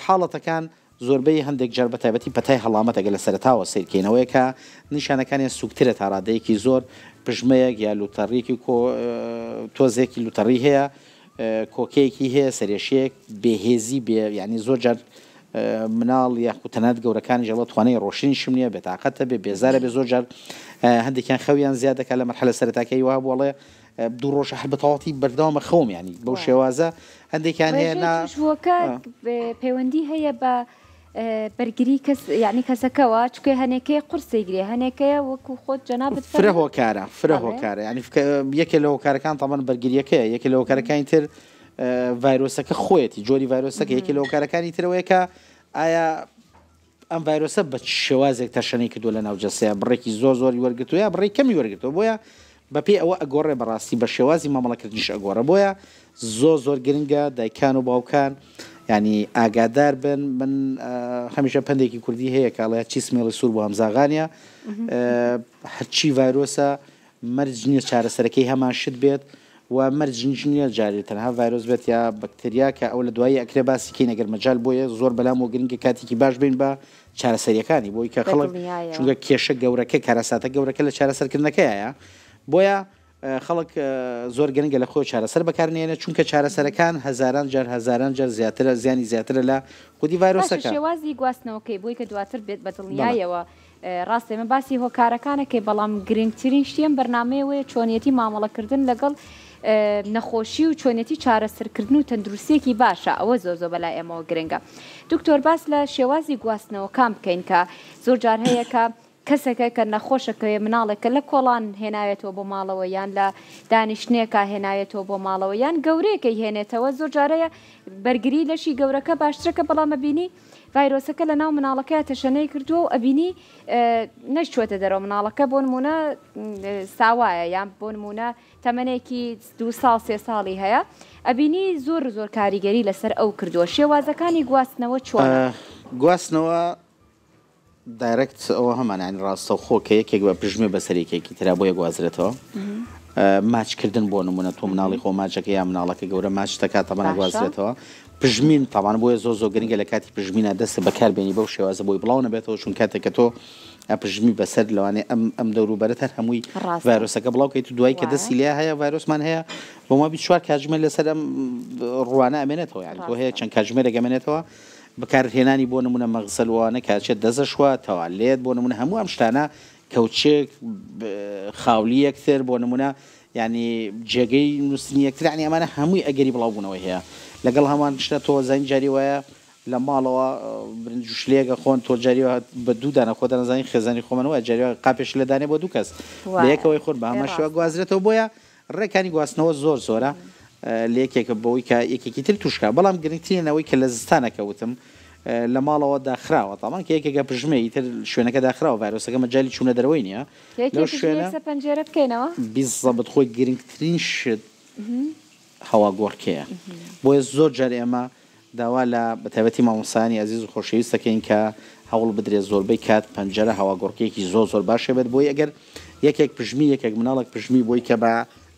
C: حاڵەتەکان زۆربەی هەندێک جار بەتایبەتی پەتای هەڵامەت ئەگەر لە سەرەتاوە سەیر کەین ئەوەیە کە نیشانەکانیان سووکترە تا ڕادەیەکی زۆر پژمەیەک یا لوتەڕیەکی کۆ تۆزێکی لوتەڕی هەیە کۆکەیەکی هەیە سەرێشەیەک بێهێزی بێ یعنی زۆر جار مناڵ یاخود تەنانەت گەورەکانیش ئەڵێ توانای ڕۆشتنیشم نییە بێتاقەتە بێ بێزارە بێ زۆر جار هەندێکیان خەویان زیاد دەکات لە مەرحەلە سەرەتاکەی وا بوو ئەڵێ دوو ڕۆژە هەر بەتەواوەتی بەردەوامە خەوم یانی بەو شێوازە هەندێکیان هەیە
A: ڕێژەی
C: نا
A: توشبووەکە پەیوەندی هەیە بە بەرگری کەس یعنی کەسەکەوە چونکە هەنێکەیە قورس دەیگرێ هەنێکەیە وەکو خۆت جەنابت
C: فرە
A: فەرموو
C: هۆکارە فرە
A: بەڵێ
C: هۆکارە یعنی یەکێ لە هۆکارەکان تەبەن بەرگریەکەیە یەکێ لە هۆکارەکانی تر ڤایرۆسەکە خۆیەتی جۆری ڤایرۆسەکە یەکێ لە هۆکارەکانی ترەوەیە کە ئایا ئەم ڤایرۆسە بە چ شێوازێک تەشەنەی کردووە لە ناو جەستەیا، بڕێکی زۆر زۆری وەرگرتووە یا بڕێکی کەمی وەرگرتووە، بۆیە بەپێی ئەوە ئەگۆڕێ بەڕاستی بە شێوازی مامەڵەکردنیش ئەگۆڕێ، بۆیە زۆر زۆر گرنگە دایکان و باوکان یانی ئاگادار بن، من هەمیشە پەندێکی کوردی هەیە کە ئەڵێ هەرچی سمێڵی سوور بۆ هەمزاغانە، هەرچی ڤایرۆسە مەرج نییە چارەسەرەکەی هەمان شت بێت و مەرجیش نییە جارێ تەنها ڤایرۆس بێت یا بەکتریا کە ئەوە لە دوایی ئەکرێ باسی کەین ئەگەر مەجال بۆیە زۆر بەلامەوە گرنگە کاتێکی باش بین بە چارەسەریەکانی بۆی کە
A: بە
C: خەڵک
A: دڵنیایەوە.
C: چونکە کێشە گەورەکە کارەساتە گەورەکە لە چارەسەرکردنەکەیە بۆیە خەڵک زۆر گرنگە لە خۆی چارەسەر بەکارنێنێت چونکە چارەسەرەکان هەزاران جار هەزاران جار زیاترە زیانی زیاترە لە خودی
A: باشە
C: ڤایرۆسەکە.
A: شێوازی گواستنەوەکەی بۆی کە دواتر بێت بە دڵنیایەوە ڕاستە ئێمە باسی هۆکارەکانەکەی بەڵام گرنگترین شتی ئەم بەرنامەیە وەیە چۆنیەتی مامەڵەکردن لەگەڵ نەخۆشی و چۆنیەتی چارەسەرکردن و تەندروستیەکی باشە ئەوە زۆر زۆر بەلای ئێمەوە گرنگە دکتۆر باس لە شێوازی گواستنەوەکان بکەین کە زۆر جار هەیە کە کەسەکە کە نەخۆشەکەوێ مناڵێکە لە کۆڵان هێناوێتەوە بۆ ماڵەوە یان لە دانیشتنێکا هێناوێتەوە بۆ ماڵەوە یان گەورەیەکەی هێنێتەوە زۆر جارەیە بەرگری لەشی گەورەکە باشترەکە بەڵام ئەبینی ڤایرۆسەکە لە ناو مناڵەکەیا تەشەنەی کردووە و ئەبینی نەشچووەتە دەرەوە مناڵەکە بۆ نمونە ساوایە یان بۆ نمونە تەمەنێکی دو ساڵ سێ ساڵی هەیە ئەبینی زۆر زۆر کاریگەری لەسەر ئەو کردووە شێوازەکانی گواستنەوە چۆنە؟
C: گواستنەوە دایرەکت ئەوە هەمان یانی ڕاستەوخۆ کە یەکێک بە پژمێ بەسەر یەکێکی ترا بۆیە گوازرێتەوە ماچ کردن بۆ نمونە تۆ مناڵی خۆ ماچەکە یا مناڵەکە گەورە ماچ دەکات تەبەن گوازرێتەوە پژمین تاوان بۆیە زۆر زۆر گرنگە لە کاتی پژمینە دەست بەکار بێنی بەو شێوازە بۆی بڵاو نەبێتەوە چون کاتێک کە تۆ ئەپژمی بەسەر لەوانێ ئەم ئەم دەوروبەرە هەر هەمووی ڤایرۆسەکە بڵاو کەیت و دوای کە دەستی لێ هەیە ڤایرۆسمان هەیە بۆ ما 24 کاتژمێر لەسەر ئەم ڕوانە ئەمێنێتەوە یان تۆ هەیە چەند کاتژمێرێک ئەمێنێتەوە بەکارهێنانی بۆ نمونە مەغسەل وانە کە ئەچێت دەست ئەشوا، تەوالێت بۆ نمونە هەموو ئەم شتانە کەوچک، خاولی یەکتر بۆ نمونە یانی جێگەی نوستنی یەکتر یانی ئەمانە هەمووی ئەگەری بڵاو بوونەوەی هەیە لەگەڵ هەمان شتە تۆ زانی جاری وایە لە ماڵەوە برنج و شلەیەک ئەخۆن تۆ جاری وایە بە دوو دانە خۆتان ئەزانین خێزانی خۆمان وایە جاری وایە قاپێ شلە دانێ بۆ دوو کەس بە یەکەوەی خۆن بە هەمان شێوە گوازرێتەوە بۆیە ڕێکانی گواستنەوە زۆر زۆرە لە یەکێکە بەوەی کە یەکێکی تر توشکا بەڵام گرنگترین ئەوەی کە لە زستانە کە وتم لە ماڵەوە داخراوە تامان کە یەکێکە پژمێ ئیتر شوێنەکە داخراوە ڤایرۆسەکە مەجالی چوونە دەرەوەی نییە لەو شوێنە
A: پەنجێرە بکەینەوە
C: بیزەبت خۆی گرنگترین شت هەواگۆڕکێیە بۆیە زۆر جار ئێمە داوا لە بەتایبەتی مامۆستایانی ئەزیز و خۆشەویست دەکەین کە هەوڵ بدرێت زۆربەی کات پەنجەرە هەواگۆڕکێیەکی زۆر زۆر باش هەبێت بۆی ئەگەر یەکێک پژمی یەکێک مناڵێک پژمی بۆی کە بە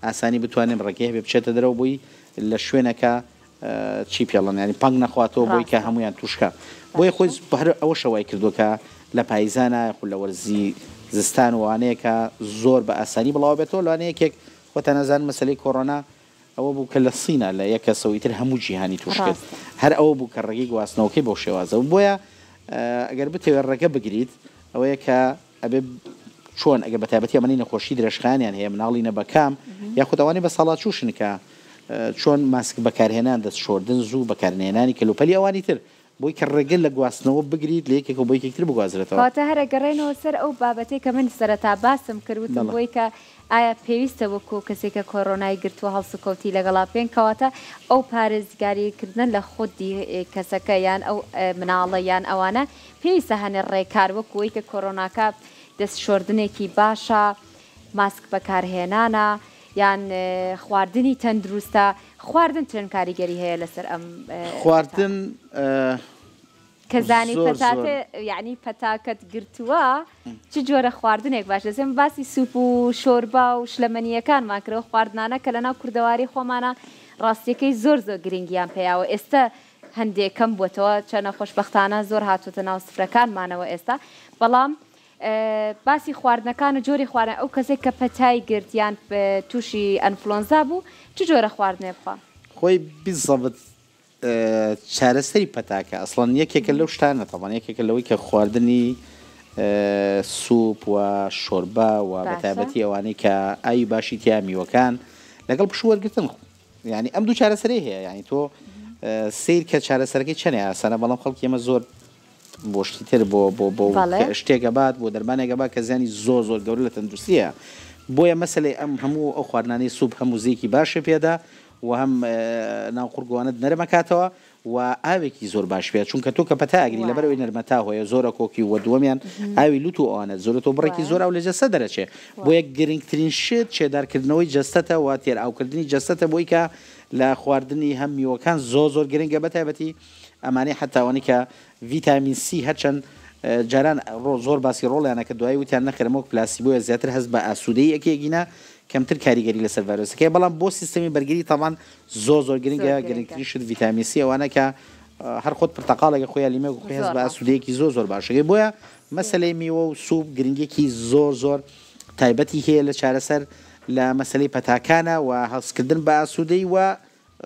C: ئاسانی بتوانێت ڕێگەی هەبێت بچێتە دەرەوە بۆی لە شوێنەکە چی پێڵن ینی پەنگ نەخواتەوە بۆی کە هەمویان توشکە بۆیە خۆی هەر ئەوەشە وای کردووە کە لە پایزانە خو لە وەرزی زستان وانەیە کە زۆر بە ئاسانی بڵاو بێتەوە لەوانەیە یەکێک خۆتان ئەزانن مەسەلەی کۆرۆنا ئەوە بوو کە لە سینا لە یەک کەسەوە ئیتر هەموو جیهانی تووش کرد هەر ئەوە بوو کە ڕێگەی گواستنەوەکەی بەو شێوازە بوو بۆیە ئەگەر بتەوێت ڕێگە بگریت ئەوەیە کە ئەبێ چۆن ئەگەر بە تایبەتی ئەمەی نەخۆشی درێژخایەنیان هەیە مناڵی نەبەکام یاخود ئەوانەی بە ساڵاچووشن کە چۆن ماسک بەکارهێنان دەست شۆردن زوو بەکارنەهێنانی کەلوپەلی ئەوانی تر بۆی کە ڕێگە لە گواستنەوە بگریت لە یەکێکەوە بۆ یەکێکی تر بگوازرێتەوە.
A: کەواتە هەر ئەگەڕێینەوە سەر ئەو بابەتەی کە من سەرەتا باسم کرد وتم بۆی کە ئایا پێویستە وەکو کەسێک کە کۆرۆنای گرتووە هەڵسوکەوتی لەگەڵا بکەین کەواتە ئەو پارێزگاری کردنە لە خودی کەسەکە یان ئەو مناڵە یان ئەوانە پێویستە هەنێ ڕێکار وەکو ئەوەی کە کۆرۆناکە دەست شۆردنێکی باشە ماسک بەکارهێنانە یان خواردنی تەندروستە خواردن چەند کاریگەری هەیە لەسەر ئەم
C: خواردن
A: کە زانی پەتاتە یعنی پەتاکەت گرتووە چ جۆرە خواردنێک باش دەزێم باسی سوپ و شۆربا و شلەمەنیەکانمان کرەوە خواردنانە کە لەناو کوردەواری خۆمانە ڕاستیەکەی زۆر زۆر گرنگیان پیاوە ئێستا هەندێک کەم بووەتەوە چەنە خۆشببختانە زۆر هاتوتە ناو سفرەکانمانەوە ئێستا بەڵام باسی خواردنەکان و جۆری خواردن ئەو کەسێک کە پەتای گرت یان تووشی ئەنفلۆنزا بوو چ جۆرە خواردنێ بخوا؟
C: خۆی بیزەبت چارەسەری پەتاکە ئەسڵەن یەکێکە لەو شتانە تەبعەن یەکێکە لەوەی کە خواردنی سوپ و شۆربا و بەتایبەتی ئەوانەی کە ئاوی باشی تیا میوەکان لەگەڵ پشوو وەرگرتن یانی ئەم دوو چارەسەرەی هەیە یانی تۆ سیر کە چارەسەرەکەی چەنێ ئاسانە بەڵام خەڵکی ئێمە زۆر بۆ شتی تر بۆ بۆ بۆ شتێک ئەبات بۆ دەرمانێک ئەبات کە زیانی زۆر زۆر گەورە لە تەندروستیە بۆیە مەسەلەی ئەم هەموو ئەو خواردنانەی سوپ هەم وزەیەکی باشە پێدا و هەم ناو قوڕگوانت نەرم ئەکاتەوە و ئاوێکی زۆر باش پێ چونکە تۆ کە پەتا ئەگری لەبەرەوەی نەرمەتا هۆیە زۆرە کۆکی و دووەمیان ئاوی لوت و ئەوانە زۆرە تۆ بڕێکی زۆر ئاو لە جەستە دەرەچێ بۆیە گرنگترین شت چێدارکردنەوەی جەستەتە و تێر ئاوکردنی جەستەتە بۆی کە لە خواردنی هەم میوەکان زۆر زۆر گرنگە بەتایبەتی ئەمانەی حەتا ئەوانەی کە ڤیتامین سی هەرچەند جاران زۆر باسی ڕۆڵیان ئەکرد دوایی وتیان نەخێر ئەمە وەک پلاسیبۆیە زیاتر هەست بە ئاسوودەیی ئەکەی ئەگینا کەمتر کاریگەری لەسەر ڤایرۆسەکە هەیە بەڵام بۆ سیستەمی بەرگری تەبعەن زۆر زۆر گرنگە گرنگترین شت ڤیتامین سی ئەوانە کە هەر خۆت پرتەقاڵێکە خۆی یا لیمۆێک خۆی هەست بە ئاسوودەیەکی زۆر زۆر باشەکەی بۆیە مەسەلەی میوە و سوپ گرنگیەکی زۆر زۆر تایبەتی هەیە لە چارەسەر. لە مەسەلەی پەتاکانە و هەستکردن بە ئاسوودەی و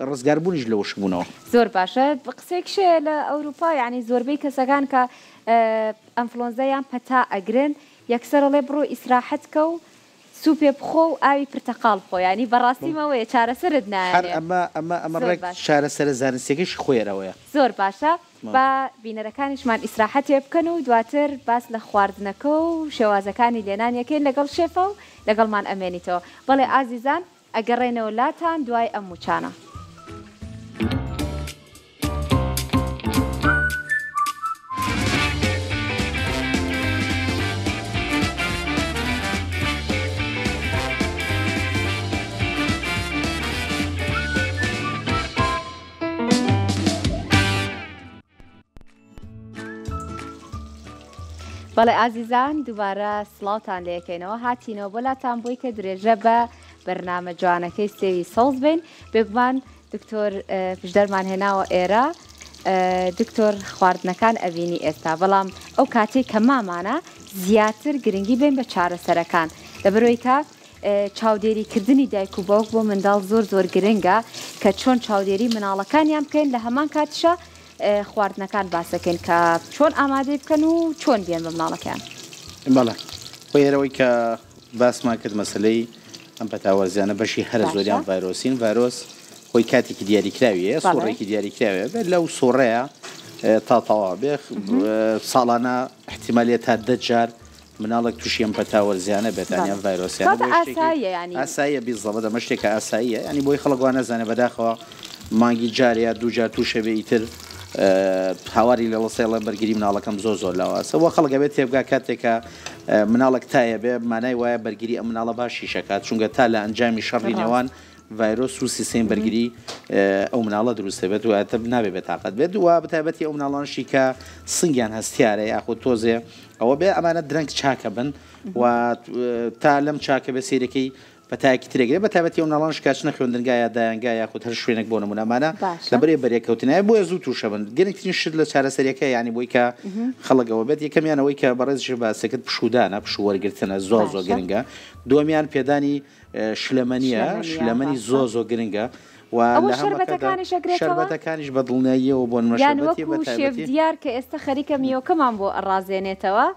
C: ڕزگاربوونیش لە وشکبوونەوە.
A: زۆر باشە قسەیەکش هەیە لە ئەوروپا یانی زۆربەی کەسەکان کە ئەنفلۆنزا یان پەتا ئەگرن یەکسەر ئەڵێ بڕۆ ئیسراحەت کە و سوپێ بخۆ و ئاوی پرتەقاڵ بخۆ یانی بەڕاستی مەوەیە چارەسەرت
C: هەر
A: نایەنێ
C: ئەمە ئەمە ئەمە
A: زۆر
C: ڕێک
A: باش.
C: چارەسەرە زانستیەکەشی خۆی هەر ئەوەیە.
A: زۆر باشە با بینەرەکانیشمان ئیسراحەتێ بکەن و دواتر باس لە خواردنەکە و شێوازەکانی لێنانی ئەکەین لەگەڵ شێفە و لەگەڵمان ئەمێنیتەوە بەڵێ ئازیزان ئەگەڕێنەوە لاتان دوای ئەم موچانە. بەڵێ ئازیزان دووبارە سڵاوتان لەکەینەوە هاتینەوە بۆ لاتان بۆی کە درێژە بە بەرنامە جوانەکەی سێوی سەوز بین بێگومان دکتۆر پشدەرمان هێناوە ئێرە دکتۆر خواردنەکان ئەبینی ئێستا بەڵام ئەو کاتێک کە مامانە زیاتر گرنگی بین بە چارەسەرەکان لەبەرەوەی کە چاودێری کردنی دایک و باوک بۆ منداڵ زۆر زۆر گرنگە کە چۆن چاودێری مناڵەکانیان بکەین لە هەمان کاتیشا خواردنەکان باس دەکەین کە چۆن ئامادەی بکەن و چۆن بیەن بە مناڵەکەیان.
C: بەڵێ خۆی هەر ئەوەی کە باسمان کرد مەسەلەی ئەم پەتا وەرزیانە بەشی هەرە زۆریان ڤایرۆسین ڤایرۆس خۆی کاتێکی دیاریکراوی هەیە سوڕێکی دیاریکراوێ بێت لەو سوڕەیە تا تەواو بێ ساڵانە احتیمالیە تا دە جار مناڵێک توشی ئەم پەتا وەرزیانە بێت یانی ئەم ڤایرۆسیانە
A: کەواتە
C: بۆیە شتێکی
A: ئاساییە یانی.
C: ئاساییە بیزەبت ئەمە شتێکە ئاساییە یانی بۆی خەڵک وا نەزانێ بەداخەوە مانگی جارێ یا دوو جار توشە بێ ئیتر هاواری لێ ڵەسێ ڵێ بەرگری مناڵەکەم زۆر زۆر لاوازە وە خەڵک ئەبێ تێبگا کاتێک کە مناڵێک تایە بێ مانای وایە بەرگری ئەم مناڵە باشیش ئەکات چونکە تا لە ئەنجامی شەڕی
A: ڕاست.
C: نێوان ڤایرۆس و سیستەمی بەرگری ئەو مناڵە دروست دەبێت و نابێ بێتاقەت بێت و بەتایبەتی ئەو مناڵانشی کە سنگیان هەستیارە یاخود تۆزێ ئەوە بێ ئەمانە درەنگ چاکە بن و تا لەم چاکە بێ سەیرەکەی پەتایەکی ترێک بە تایبەتی ئەو مناڵانش کە ئەچنە خوێندنگا یا دایەنگا یاخود هەر شوێنێک بۆ نمونە ئەمانە لەبەرێ بەرێکەوتنایە بۆیە زوو تووشە بن گرنگترین شت لە چارەسەریەکە یانی بۆی کە خەڵک ئەوە بێت یەکەمیان ئەوەی کە بەڕێزیش باسەکرد پشوودانە پشوو وەرگرتنە زۆر زۆر گرنگە دووەمیان پێدانی شلەمەنیە شلەمەنی زۆر زۆر گرنگە و
A: ئەوە
C: لە هەمەکەدا
A: شەربەتەکانیش ئەگرێتەوە؟
C: شەربەتەکانیش بە دڵنیاییەوە بۆ نمونە
A: یان
C: شەربەتی
A: وەکو
C: بە
A: شێف
C: تایبەتی
A: دیار کە ئێستا خەریکە میوەکەمان بۆ ئەڕازێنێتەوە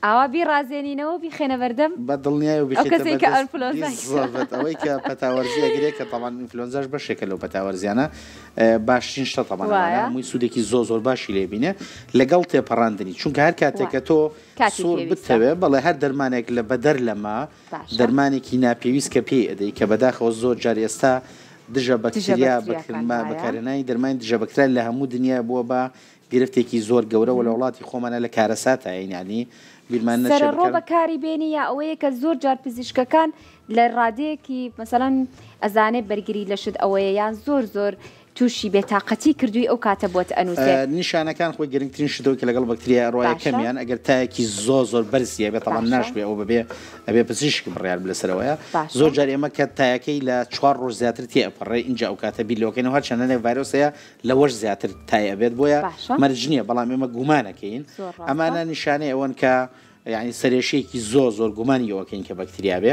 A: ئاوا بیڕازێنینەوە و بیخەینە بەردەم
C: بە دڵنیایەوە
A: ئەو
C: بیخەیتە
A: کەسەی کە
C: بەردەست
A: ئەنفلۆنزای
C: بیزەبت ئەوەی کە پەتا وەرزی ئەگرێ کە تەبعەن ئینفلۆنزاش بەشێکە لەو پەتا وەرزیانە باشترین شتە تەبعەن ئەمانە
A: وایە
C: هەمووی سوودێکی زۆر زۆر باشی لێ بینێ لەگەڵ تێپەڕاندنی چونکە هەر کاتێک
A: وایە
C: کە تۆ
A: کاتی
C: سوور
A: پێویستە
C: بتەوێ بەڵێ هەر دەرمانێک لە بەدەر لەمە
A: باشە.
C: دەرمانێکی ناپێویست کە پێی ئەدەی کە بەداخەوە زۆر جار ئێستا دژە
A: دژە
C: بەکتریا
A: بەکتریاکان وایە.
C: بەکارهێنانی دەرمانی دژە بەکتریا لە هەموو دنیا بووە بە گرفتێکی زۆر گەورە وە لە وڵاتی خۆمانە لە کارەساتاین یانی بیرمان نەچێ
A: سەرەڕۆ
C: بکەن.
A: بەکاری بێنی یا ئەوەیە کە زۆر جار پزیشکەکان لە ڕادەیەکی مەسەلەن ئەزانێ بەرگری لەشت ئەوەیە یان زۆر زۆر توشی بێتاقەتی کردوی ئەو کاتە بۆت ئەنوسێ.
C: نیشانەکان خۆی گرنگترین شتەوە کە لەگەڵ بەکتریا ئەڕوا
A: باشە.
C: یەکەمیان ئەگەر تایەکی زۆر زۆر بەرزی هەبێ تەبعەن
A: باشە.
C: ناشبێ ئەوە بەبێ ئەبێ پزیشک بڕیار بدە لەسەر ئەوەیە
A: باشە.
C: زۆر جار ئێمە کە تایەکەی لە چوار ڕۆژ زیاتر تێ ئەپەڕێ ئینجا ئەو کاتە بیر لەوەکەینەوە هەرچەند هەنێک ڤایرۆس هەیە لەوەش زیاتر تای ئەبێت بۆیە
A: باشە.
C: مەرج نییە بەڵام ئێمە گومانەکەین
A: زۆر ڕاستە.
C: ئەمانە نیشانەی ئەوەن کە یانی سەرێشەیەکی زۆر زۆر گومانی ئەوەکەین کە بەکتریا بێ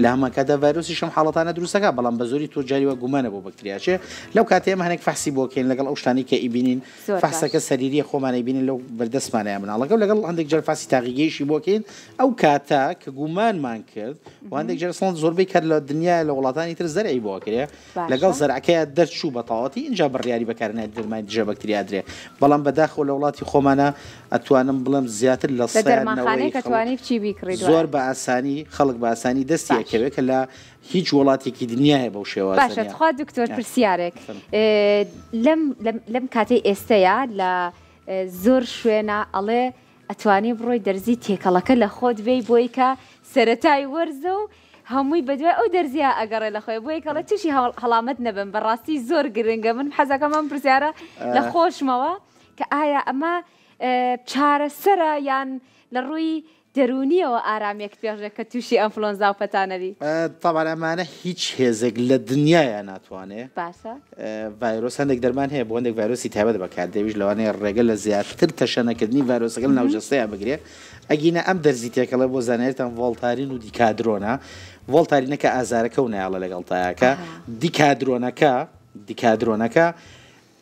C: لە هەمان کاتدا ڤایرۆسیش ئەم حاڵەتانە دروستەکە بەڵام بە زۆری تۆ جاری وا گومانە بۆ بەکتریا چێ لەو کاتەی ئێمە هەنێک فەحسی بۆ کەین لەگەڵ ئەو شتانەی کە ئیبینین
A: زۆر باش.
C: فەحسەکە سەریریە خۆمان ئەیبینین لەو بەردەستمانەیە مناڵەکە و لەگەڵ هەندێک جار فەحسی تاقیگەیشی بۆ کەین ئەو کاتە کە گومانمان کرد و هەندێک جار سڵ زۆربەی کات لە دنیا لە وڵاتانی تر زەرعی بۆ ئەکرێ لەگەڵ
A: باشە.
C: زەرعەکەیا دەرچوو بە تەواوەتی ئینجا بڕیاری بەکارهێنانی دەرمانی دژە بەکتریا ئەدرێ بەڵام بەداخەوە لە وڵاتی خۆمانا ئەتوانم بڵێم زیاتر لە
A: لە
C: سەیان
A: دەرمانخانەیەک
C: نەوەی خەڵک
A: ئەتوانی بچی بیکڕیت
C: زۆر
A: وایە.
C: بە ئاسانی خەڵک بە ئاسانی دەستی
A: باش.
C: ئەکەوێ کە لە هیچ وڵاتێکی دنیایە بەو شێوازە
A: باشە
C: نیە.
A: تخوا دکتۆر پرسیارێک لەم لەم کاتەی ئێستەیا لە زۆر شوێنە ئەڵێ ئەتوانی بڕۆی دەرزی تێکەڵەکە لە خۆت بێی بۆی کە سەرەتای وەرزە و هەمووی بەدوای ئەو دەرزیە ئەگەڕێ لە خۆی بۆیە کەڵێ توشی هەڵامەت نەبن بەڕاستی زۆر گرنگە من حەزەکەم ئەم پرسیارە لە خۆشمەوە کە ئایا ئەمە چارەسەرە یان لە ڕووی دەروونیەوە ئارامیەک پێشێ کە تووشی ئەنفلۆنزا و پەتا نەبی؟
C: تەبعەن ئەمانە هیچ هێزێک لە دنیایا ناتوانێ
A: باشە.
C: ڤایرۆس هەندێک دەرمان هەیە بۆ هەندێک ڤایرۆسی تایبەت بەکاردێ ئەویش لەوانەیە ڕێگە لە زیاتر تەشەنەکردنی ڤایرۆسەکە لە ناو جەستەیا بگرێ ئەگینا ئەم دەرزی تێکەڵە بۆ زانیاریتان ڤۆڵتارین و دیکادرۆنە ڤۆڵتارینەکە ئازارەکە و نایەڵە لەگەڵتایەکە دیکادرۆنەکە دیکادرۆنەکە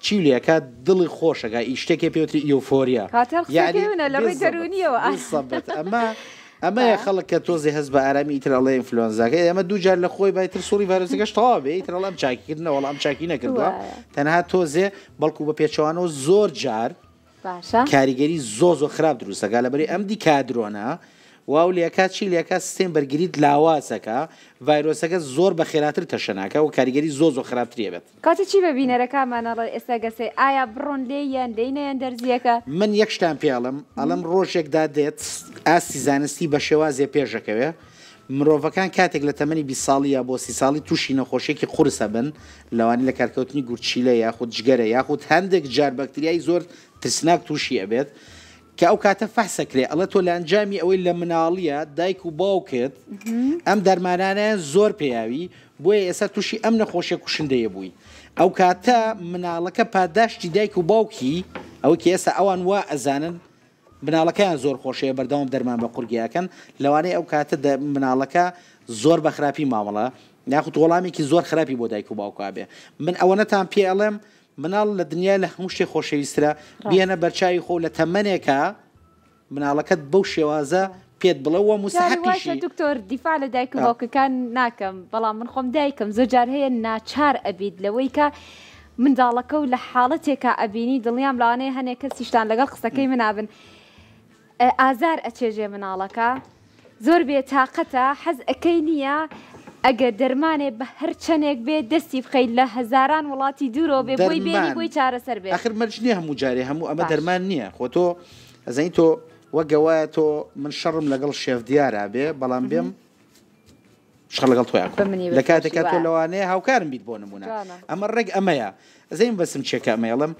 C: چی لێکا دڵی خۆشەکا ئی شتێکێ پێوتری ئیۆفۆریا
A: کاتێ قسەکەی
C: یعنی
A: منە لە ڕووی
C: بالضبط
A: دەروونیەوە
C: بالضبط ئەمە ئەمەیە خەڵک کە تۆزێ هەست بە ئارامی ئیتر ئەڵێ ئینفلۆنزاکە ئەمە دوو جار لە خۆی بایتر سوڕی ڤایرۆسەکەش تەواو بێ ئیتر ئەڵێ ئەم چاکی کرد نەوەڵا ئەم چاکی نەکردووە
A: وایە.
C: تەنها تۆزێ بەڵکو بە پێچەوانەوە زۆر جار
A: باشە.
C: کاریگەری زۆر زۆر خراپ دروست ئەکا لەبەری ئەم دیکادرۆنە واو لێکا چی لێکا سیستێم بەرگریت لاوازەکا ڤایرۆسەکە زۆر بە خێراتر تەشەناکا و کاریگەری زۆر زۆر خراپتری ئەبێت.
A: کاتە چی بە بینەرەکانمان ئەڵێ ئێستا گەر سەی ئایا بڕۆن لێی یان لێی نەیەن دەرزیەکە؟
C: من یەک شتان پێ ئەڵێم ئەڵێم ڕۆژێک دادێت ئاستی زانستی بە شێوازێ پێش ئەکەوێ مرۆڤەکان کاتێک لە تەمەنی 20 ساڵی یا بۆ 30 ساڵی تووشی نەخۆشیەکی قورس ئەبن لەوانەیە لە کارکەوتنی گورچیلە یاخود جگەرە یاخود هەندێک جار بەکتریای زۆر ترسناک تووشی ئەبێت کە ئەو کاتە فەحس ئەکرێ ئەڵێ تۆ لە ئەنجامی ئەوەی لە مناڵیە دایک و باوکت ئەم دەرمانانەیان زۆر پێیاوی بۆیە ئێستا تووشی ئەم نەخۆشیە کوشندەیە بووی ئەو کاتە مناڵەکە پاداشتی دایک و باوکی ئەوەی کە ئێستا ئەوان وا ئەزانن مناڵەکەیان زۆر خۆشەوێ بەردەوام دەرمان بە قورگی ئەکەن لەوانەیە ئەو کاتە مناڵەکە زۆر بە خراپی مامەڵە یاخود وەڵامێکی زۆر خراپی بۆ دایک و باوکا بێ من ئەوەنەتان پێ ئەڵێم مناڵ لە دنیا لە هەموو شتێک خۆشەویسترە بێنە بەرچاوی خۆ لە تەمەنێکا مناڵەکەت بەو شێوازە پێت بڵێ وە موسحەقیشی.
A: دکتۆر دیفاع لە دایک و باوکەکان ناکەم بەڵام من خۆم دایکم زۆر جار هەیە ناچار ئەبیت لەوەی کە منداڵەکە و لە حاڵەتێکا ئەبینی دڵنیام لەوانەیە هەنێک کەسیشتان لەگەڵ قسەکەی منا بن ئازار ئەچێژێ مناڵەکە زۆر بێ تاقەتە حەز ئەکەی نییە ئەگەر دەرمانێ بە هەر چەنێک بێ دەستی بخەیت لە هەزاران وڵاتی دوورەوە بێ بۆی بێنی بۆی چارەسەر بێت.
C: ئاخر مەرج نییە هەموو جارێ هەموو ئەمە
A: باش.
C: دەرمان نییە خۆ تۆ ئەزانی تۆ وەک گەوایە تۆ من شەڕم لەگەڵ شێف دیارا بێ بەڵام بێم شەڕ لەگەڵ تۆیا
A: بە منی
C: لە کاتێکا
A: بفرۆشی
C: تۆ
A: وایە.
C: لەوانەیە هاوکارم بیت بۆ نمونە
A: جوانە.
C: ئەمە ڕێک ئەمەیە ئەزانی بەسم چیە کە ئەمە ئەڵێم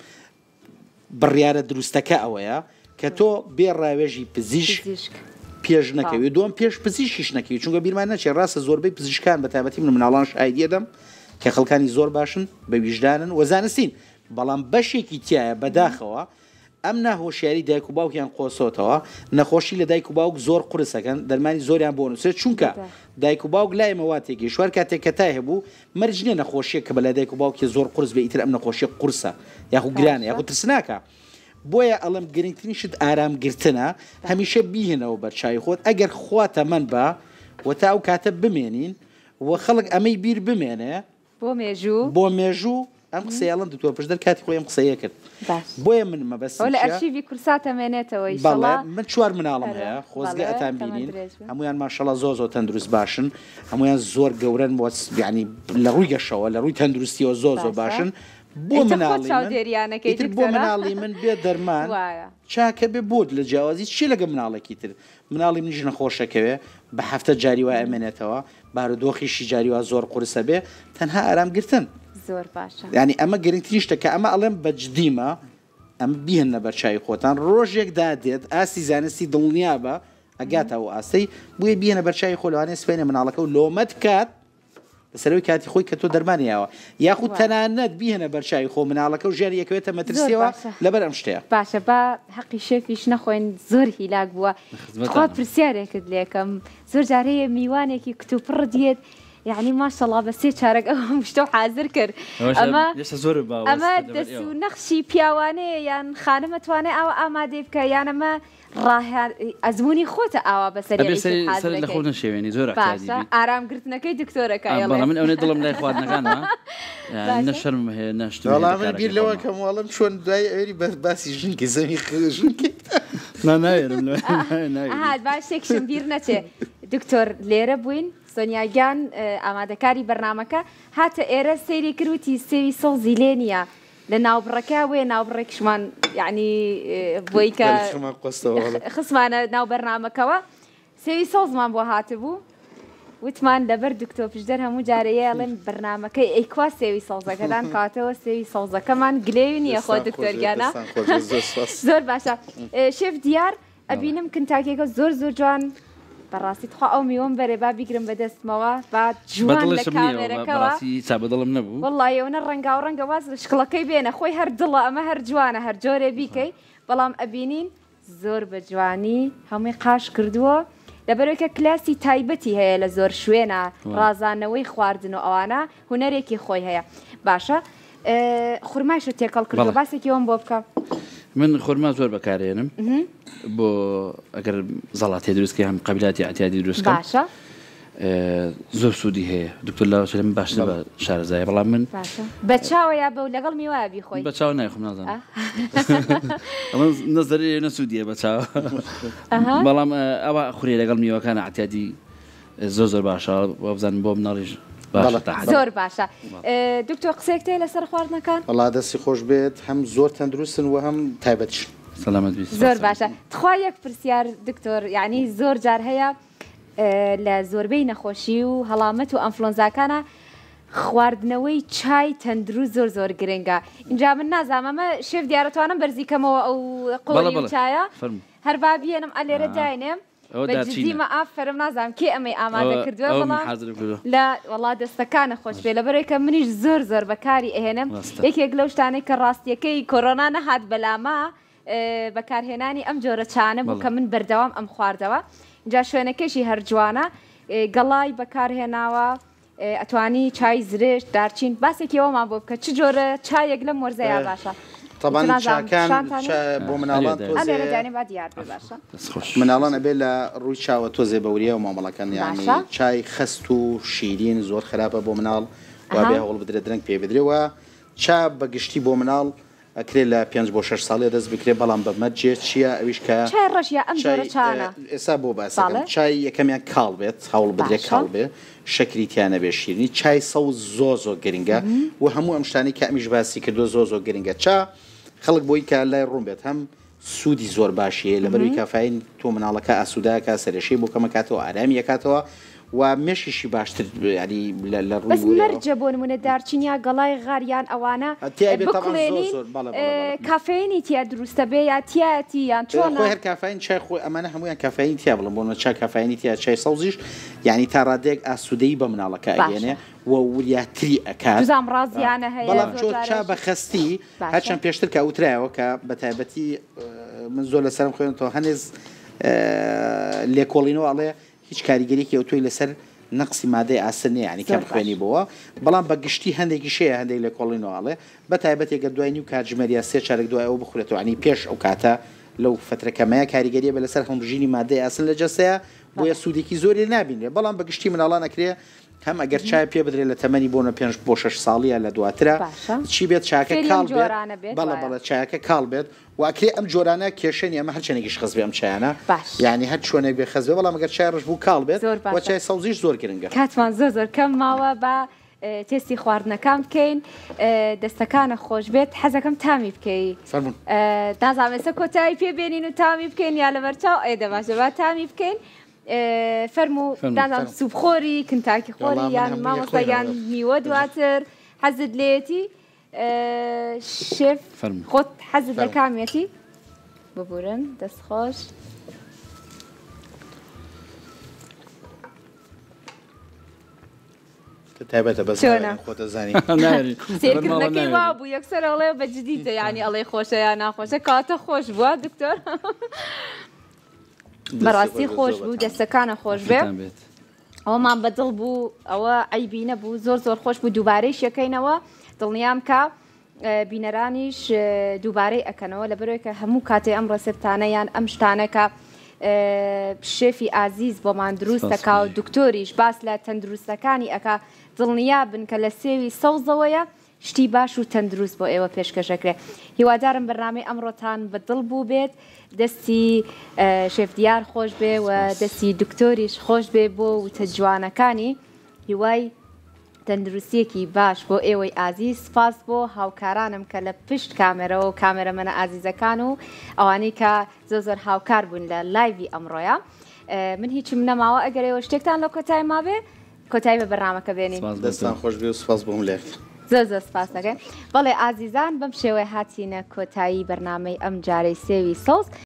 C: بڕیارە دروستەکە ئەوەیە کە تۆ بێ ڕاوێژی پزیشک
A: پزیشک
C: پێش نەکەوی دووەم پێش پزیشکیش نەکەوی چونکە بیرمان نەچێت ڕاستە زۆربەی پزیشکان بە تایبەتی من مناڵان شایدی ئەدەم کە خەڵکانی زۆر باشن بە ویژدانن و زانستین بەڵام بەشێکی تایە بەداخەوە ئەم ناهۆشیاری دایک و باوکیان قۆسۆتەوە نەخۆشی لە دایک و باوک زۆر قورسەکەن دەرمانی زۆریان بۆ نووسێت چونکە دایک و باوک لای ئێمە وا تێگەیشتووە هەر کاتێک کە تای هەبوو مەرج نییە نەخۆشیەک کە بەلای دایک و باوکی زۆر قورس بێ ئیتر ئەم نەخۆشیە قورسە یاخو گرانە یاخو ترسناکە بۆیە ئەڵێم گرنگترین شت ئارام گرتنە هەمیشە بیهێنەوە بەرچاوی خۆت ئەگەر خوا تەمەن بە و تا ئەو کاتە بمێنین و خەڵک ئەمەی بیر بمێنێ
A: بۆ مێژوو.
C: بۆ مێژوو ئەم قسەیە ئەڵێم دکتۆر پشدەر کاتی خۆی ئەم قسەیە کرد
A: باش.
C: بۆیە من مەبەستم
A: ئەوە لە
C: چیە
A: ئەرشیڤی کورسات ئەمێنێتەوە
C: بەڵێ
A: ئیشەڵا.
C: من چوار مناڵم
A: هەروا
C: هەیە خۆزگە
A: بەڵێ
C: ئەتان
A: تەمەن
C: بینین
A: درێژ بن.
C: هەموویان ماشەڵا زۆر زۆر تەندروست باشن هەموویان زۆر گەورەن وە یعنی لە ڕووی گەشەوە لە ڕووی تەندروستیەوە زۆر زۆر
A: باشە.
C: باشن بۆ
A: ئیتر خۆت
C: مناڵی من
A: چاودێریانەکەی
C: ئیتر بۆ
A: دکتۆرە
C: مناڵی من بێ دەرمان
A: وایە.
C: چاکە بێ بۆت لە جیاوازی چیە لەگە مناڵێکی تر مناڵی منیش نەخۆشەکەوێ بە هەفتە جاری وای ئەمێنێتەوە بارودۆخیشی جاری وا زۆر قورسە بێ تەنها ئارام گرتن.
A: زۆر باشە.
C: یانی ئەمە گرنگترین شتە کە ئەمە ئەڵێم بە جدیمە ئەمە بیهێننە بەرچاوی خۆتان ڕۆژێک دادێت ئاستی زانستی دڵنیابە ئەگاتە ئەو ئاستەی بۆیە بیهێنە بەرچاوی خۆ لەوانەیە سبەینێ مناڵەکە و لۆمەت بکات لەسەرەوەی کاتی خۆی کە تۆ دەرمانی یاوە یاخود تەنانەت بیهێنە بەرچاوی خۆ مناڵەکە و ژیانی ئەکەوێتە مەترسیەوە لەبەر ئەم شتەیە.
A: باشە با هەقی شێفیش نەخۆین زۆر هیلاک بووە تخوا پرسیارێکت لێکەم زۆر جار هەیە میوانێکی کتوپڕ دیێت یعنی ماشەڵا بە سێ چارەک ئەو هەموو شتە حازر کرد ئەمە ئەمە دەست و نەخشی پیاوانەیە یان خانمە توانێ ئاوا ئامادەی بکە یان ئەمە ڕاهێ ئەزموونی خۆتە ئاوا بەسەر
B: ئەبێ
A: یەکی
B: سەری
A: حازر
B: سەرت لە خۆ
A: دەکەی
B: نەشێوێنی زۆر اعتیادی
A: باشە
B: بیت
A: ئارام گرتنەکەی دکتۆرەکە
B: ئا
A: ئەڵێ
B: بەڵێ من ئەونەی دڵم لای خواردنەکانمە یانی نە
A: باشە
B: شەرمم هەیە نە شتم هەیە
C: وەڵا
B: لە
C: من بیر
B: کارەکەی
C: لەوە
B: خۆما
C: کەم وەڵم چۆن دوای ئەوێری بەس باسی ژنکی زەمی ژنکی
B: نا ناوێرم لۆ ناوێری
A: ئەها با شتێکشم بیر نەچێ دکتۆر لێرە بووین سۆنیا گیان ئامادەکاری بەرنامەکە هاتە ئێرە سەیری کرد وتی سێوی سەوزی لێ نییە لە ناوبڕەکە بۆیە ناوبڕێکیشمان یعنی بۆی کە خستمانە ناو بەرنامەکەوە سێوی سەوزمان بۆ هاتبوو وتمان لەبەر دکتۆ پشدەر هەموو جارێ یاڵێن بەرنامەکەی ئەی کوا سێوی سەوزەکەدان کاتەوە سێوی سەوزەکەمان گلێوی نییە خۆ دکتۆر گیانە زۆر باشە شێف دیار. ئەبینم کنتاکیەکە زۆر زۆر جوان بەڕاستی تخوا ئەو میوەم بەرێ با بیگرم بەدەستمەوە با جوان لە کامێرەکەوە
B: چا بەدڵم نەبوو
A: وەڵڵاهی ئەونە ڕەنگاو ڕەنگە واز لە شکڵەکەی بێنە خۆی هەر دڵە ئەمە هەر جوانە هەر جۆرێ بیکەی بەڵام ئەبینین زۆر بە جوانی هەمووی قاش کردووە لەبەرئەوەی کە کلاسی تایبەتی هەیە لە زۆر شوێنە ڕازانەوەی خواردن و ئەوانە هونەرێکی خۆی هەیە باشە خورمایشت تێکەڵ کردووە باسێکی ئەوم بۆ بکە.
B: من خورما زۆر بەکارێنم بۆ ئەگەر زەڵاتێ دروستکە هەم قەبیلاتی ئەتیادی دروستکە
A: باشە
B: زۆر سوودی هەیە دکتۆر لاوە لە من باشتر بە شارەزایە بەڵام من
A: بە چاوە یا بە لەگەڵ میوە بیخۆی
B: بە چاو نایخۆم نازانم ئەمە نەزەرێ نە سوودیە بە چاوە بەڵام ئەوە خورێ لەگەڵ میوەکان ئەعتیادی زۆر زۆر باشە وابزانم بۆ مناڵیش باشە تا
A: حدێک. زۆر باشە دکتۆر قسەیەکت هەیە لەسەر خواردنەکان؟
C: وەڵا دەستی خۆش بێت هەم زۆر تەندروستن وە هەم تایبەتیشن.
B: سەلامەت بیت.
A: زۆر باشە تخوا یەک پرسیار دکتۆر یانی زۆر جار هەیە لە زۆربەی نەخۆشی و هەڵامەت و ئەنفلۆنزاکانە خواردنەوەی چای تەندروست زۆر زۆر گرنگە اینجا من نازانم ئەمە شێف دیارە توانم بەرزی کەمەوە ئەو قۆری و چایە هەر با بیێنم ئەلێرە داینێم
B: ئەوە
A: بە
B: دارچینە.
A: جدیمە ئافەرم نازانم کێ ئەمەی ئامادە
B: ئەوە
A: کردووە
B: ئەوە من
A: بەڵام
B: حازرم کردووە.
A: لە وەڵا دەستەکانە خۆش بێ لەبەرئەوەی کە منیش زۆر زۆر بەکاری ئەهێنم
B: ڕاستە.
A: یەکێک لەو شتانەی کە ڕاستیەکەی کۆرۆنا نەهات بەلاما بەکارهێنانی ئەم جۆرە چانە بوو
B: بەڵێ.
A: کە من بەردەوام ئەم خواردەوە جا شوێنەکەیشی هەر جوانە گەڵای بەکارهێناوە ئەتوانی چای زرشت دارچین باسێکی ئەوەمان بۆ بکە چ جۆرە چایەک لەم وەرزەیا باشە
C: تەبان چاکان بۆ مناڵان
A: ئەلێرە دانێ با دیار بێ باشە
C: مناڵان ئەبێ لە ڕووی چاوە تۆزێ بە وریا و مامەڵەکەن یانی چای خەست و شیرین زۆر خراپە بۆ مناڵ و بێ هەوڵ بدرێت درەنگ پێ بدرێ و چا بە گشتی بۆ مناڵ ئەکرێ لە پێنج بۆ شەش ساڵیە دەست بکرێ بەڵام بە مەرجێ چیە ئەویش کە
A: چای ڕەش یا ئەم جۆرە چانە؟
C: ئێستا بۆ باسەکەم چای یەکەمیان کاڵ بێت هەوڵ بدرێ کاڵ بێ شەکری تیا نەبێ شیرنی چای سەوز زۆر زۆر گرنگە و هەموو ئەم شتانەی کە ئەمیش باسی کردووە زۆر زۆر گرنگە چا خەڵک بۆی کە لای ڕوون بێت هەم سوودی زۆر باشی هەیە لەبەروی کافاین تۆ مناڵەکە ئاسوودە ئەکا سەرێشەی بۆ کەم ئەکاتەوە ئارامی ئەکاتەوە و مێشکیشی باشتر یانی لە ڕووی
A: بەس مەرجە بۆ نمونە دارچین یا گەڵای غار یان ئەوانە بکوڵێنین کافەینی تیا دروستە بێ یا تیایەتی یان چۆنە؟
C: خۆی هەر کافاین چای خۆی ئەمانە هەموویان کافاینی تیا بڵێم بۆ نمونە چا کافاینی تیا چای سەوزیش یانی تا ڕادەیەک ئاسوودەیی بە مناڵەکە ئەگەیەنێ و وریاتری ئەکات
A: جزام ڕازیانە هەیە
C: بەڵام چۆ چا بە خەستی هەرچەند پێشتر کە وترایەوە کە بە تایبەتی من زۆر لەسەرم خوێنێتەوە هەنێز لێکۆڵینەوە ئەڵێ هیچ کاریگەریەکی ئەوتۆی لەسەر نەقسی مادەی ئاسن نیە یانی کەم خوێنی بۆوە بەڵام بە گشتی هەندێکیش هەیە هەندێک لێکۆڵینەوە ئەڵێ بە تایبەتی گەر دوای نیو کاتژمێر یا سێ چارەک دوای ئەوە بخورێتەوە یانی پێش ئەو کاتە لەو فەترە کەمەیە کاریگەریە بێ لەسەر هەڵمژینی مادەی ئاسن لە جەستەیا بۆیە سوودێکی زۆری لێ نابینرێ بەڵام بە گشتی مناڵان ئەکرێ هەم ئەگەر چای پێ بدرێت لە تەمەنی بۆنە پێنج بۆ شەش ساڵیە لە دواترە چی بێت چاکە کاڵ بێت بەڵێ بەڵێ چایەکە کاڵ بێت و ئەکرێ ئەم جۆرانە کێشە نیە ئەمە هەرچەنێکیش خەست بێ ئەم چایانە
A: باش.
C: یانی هەر چۆنێک بێ خەست بێ بەڵام ئەگەر چای ڕەش بوو کاڵ بێت
A: زۆر
C: و
A: باشە.
C: چای سەوزیش زۆر گرنگە.
A: کاتمان زۆر زۆر کەم ماوە با تێستی خواردنەکان بکەین دەستەکانە خۆش بێت حەزەکەم تامی بکەی
C: فەرموون.
A: نازانم ئێستا کۆتایی پێ بێنین و تامی بکەین یا لەبەرچاو ئێ دە باشە با تامی بکەین فەرموو
B: فەرموو.
A: نازانم
C: فەرموو.
A: سوپ خۆری کنتاکی خۆری
C: وەڵا من
A: یان
C: هەمووی
A: مامۆستا یان
C: خۆینەوە.
A: میوە دواتر حەزت لێیەتی شێف خۆت حەزت لە کامێتی؟ ببورن دەست خۆش.
C: تایبەتە بەس
A: چۆنە؟
C: خۆتەزانی
A: سێرکردنەکەی وا بوو یەکسەر ئەڵێ بە جدیتە یانی ئەڵێ خۆشە یا ناخۆشە کاتە خۆش بووە دکتۆر بەڕاستی خۆش بوو دەستەکانە خۆش بێ ئەوەمان بە دڵ بوو ئەوە عەیبی نەبوو زۆر زۆر خۆش بوو دووبارەیش یەکەینەوە دڵنیام کە بینەرانیش دووبارەی ئەکەنەوە لەبەرەوەی کە هەموو کاتێ ئەم ڕێسێپتانە یان ئەم شتانە کە شێفی ئازیز بۆمان دروست دەکا و دکتۆریش باس لە تەندروستەکانی ئەکا دڵنیا بن کە لە سێوی سەوزەوەیە شتی باش و تەندروست بۆ ئێوە پێشکەش ئەکرێ هیوادارم بەرنامەی ئەمڕۆتان بە دڵ بووبێت دەستی شێف دیار خۆش بێ و دەستی دکتۆریش خۆش بێ بۆ وتە جوانەکانی هیوای تەندروستیەکی باش بۆ ئێوەی ئازیز سپاس بۆ هاوکارانم کە لە پشت کامێرەوە و کامێرەمەنە ئازیزەکان و ئەوانەی کە زۆر زۆر هاوکار بوون لە live ی ئەمڕۆیە من هیچم نەماوە ئەگەر ئێوە شتێکتان لە کۆتای مابێ کۆتایی بە بەرنامەکە بێنین.
C: دەستتان خۆش بێ و سوپاس بۆ هەموو لایەکتان.
A: زۆر زۆر سپاس دەکەین. بەڵێ ئازیزان بەم شێوەیە هاتینە کۆتایی بەرنامەی ئەم جارەی سێوی سەوز.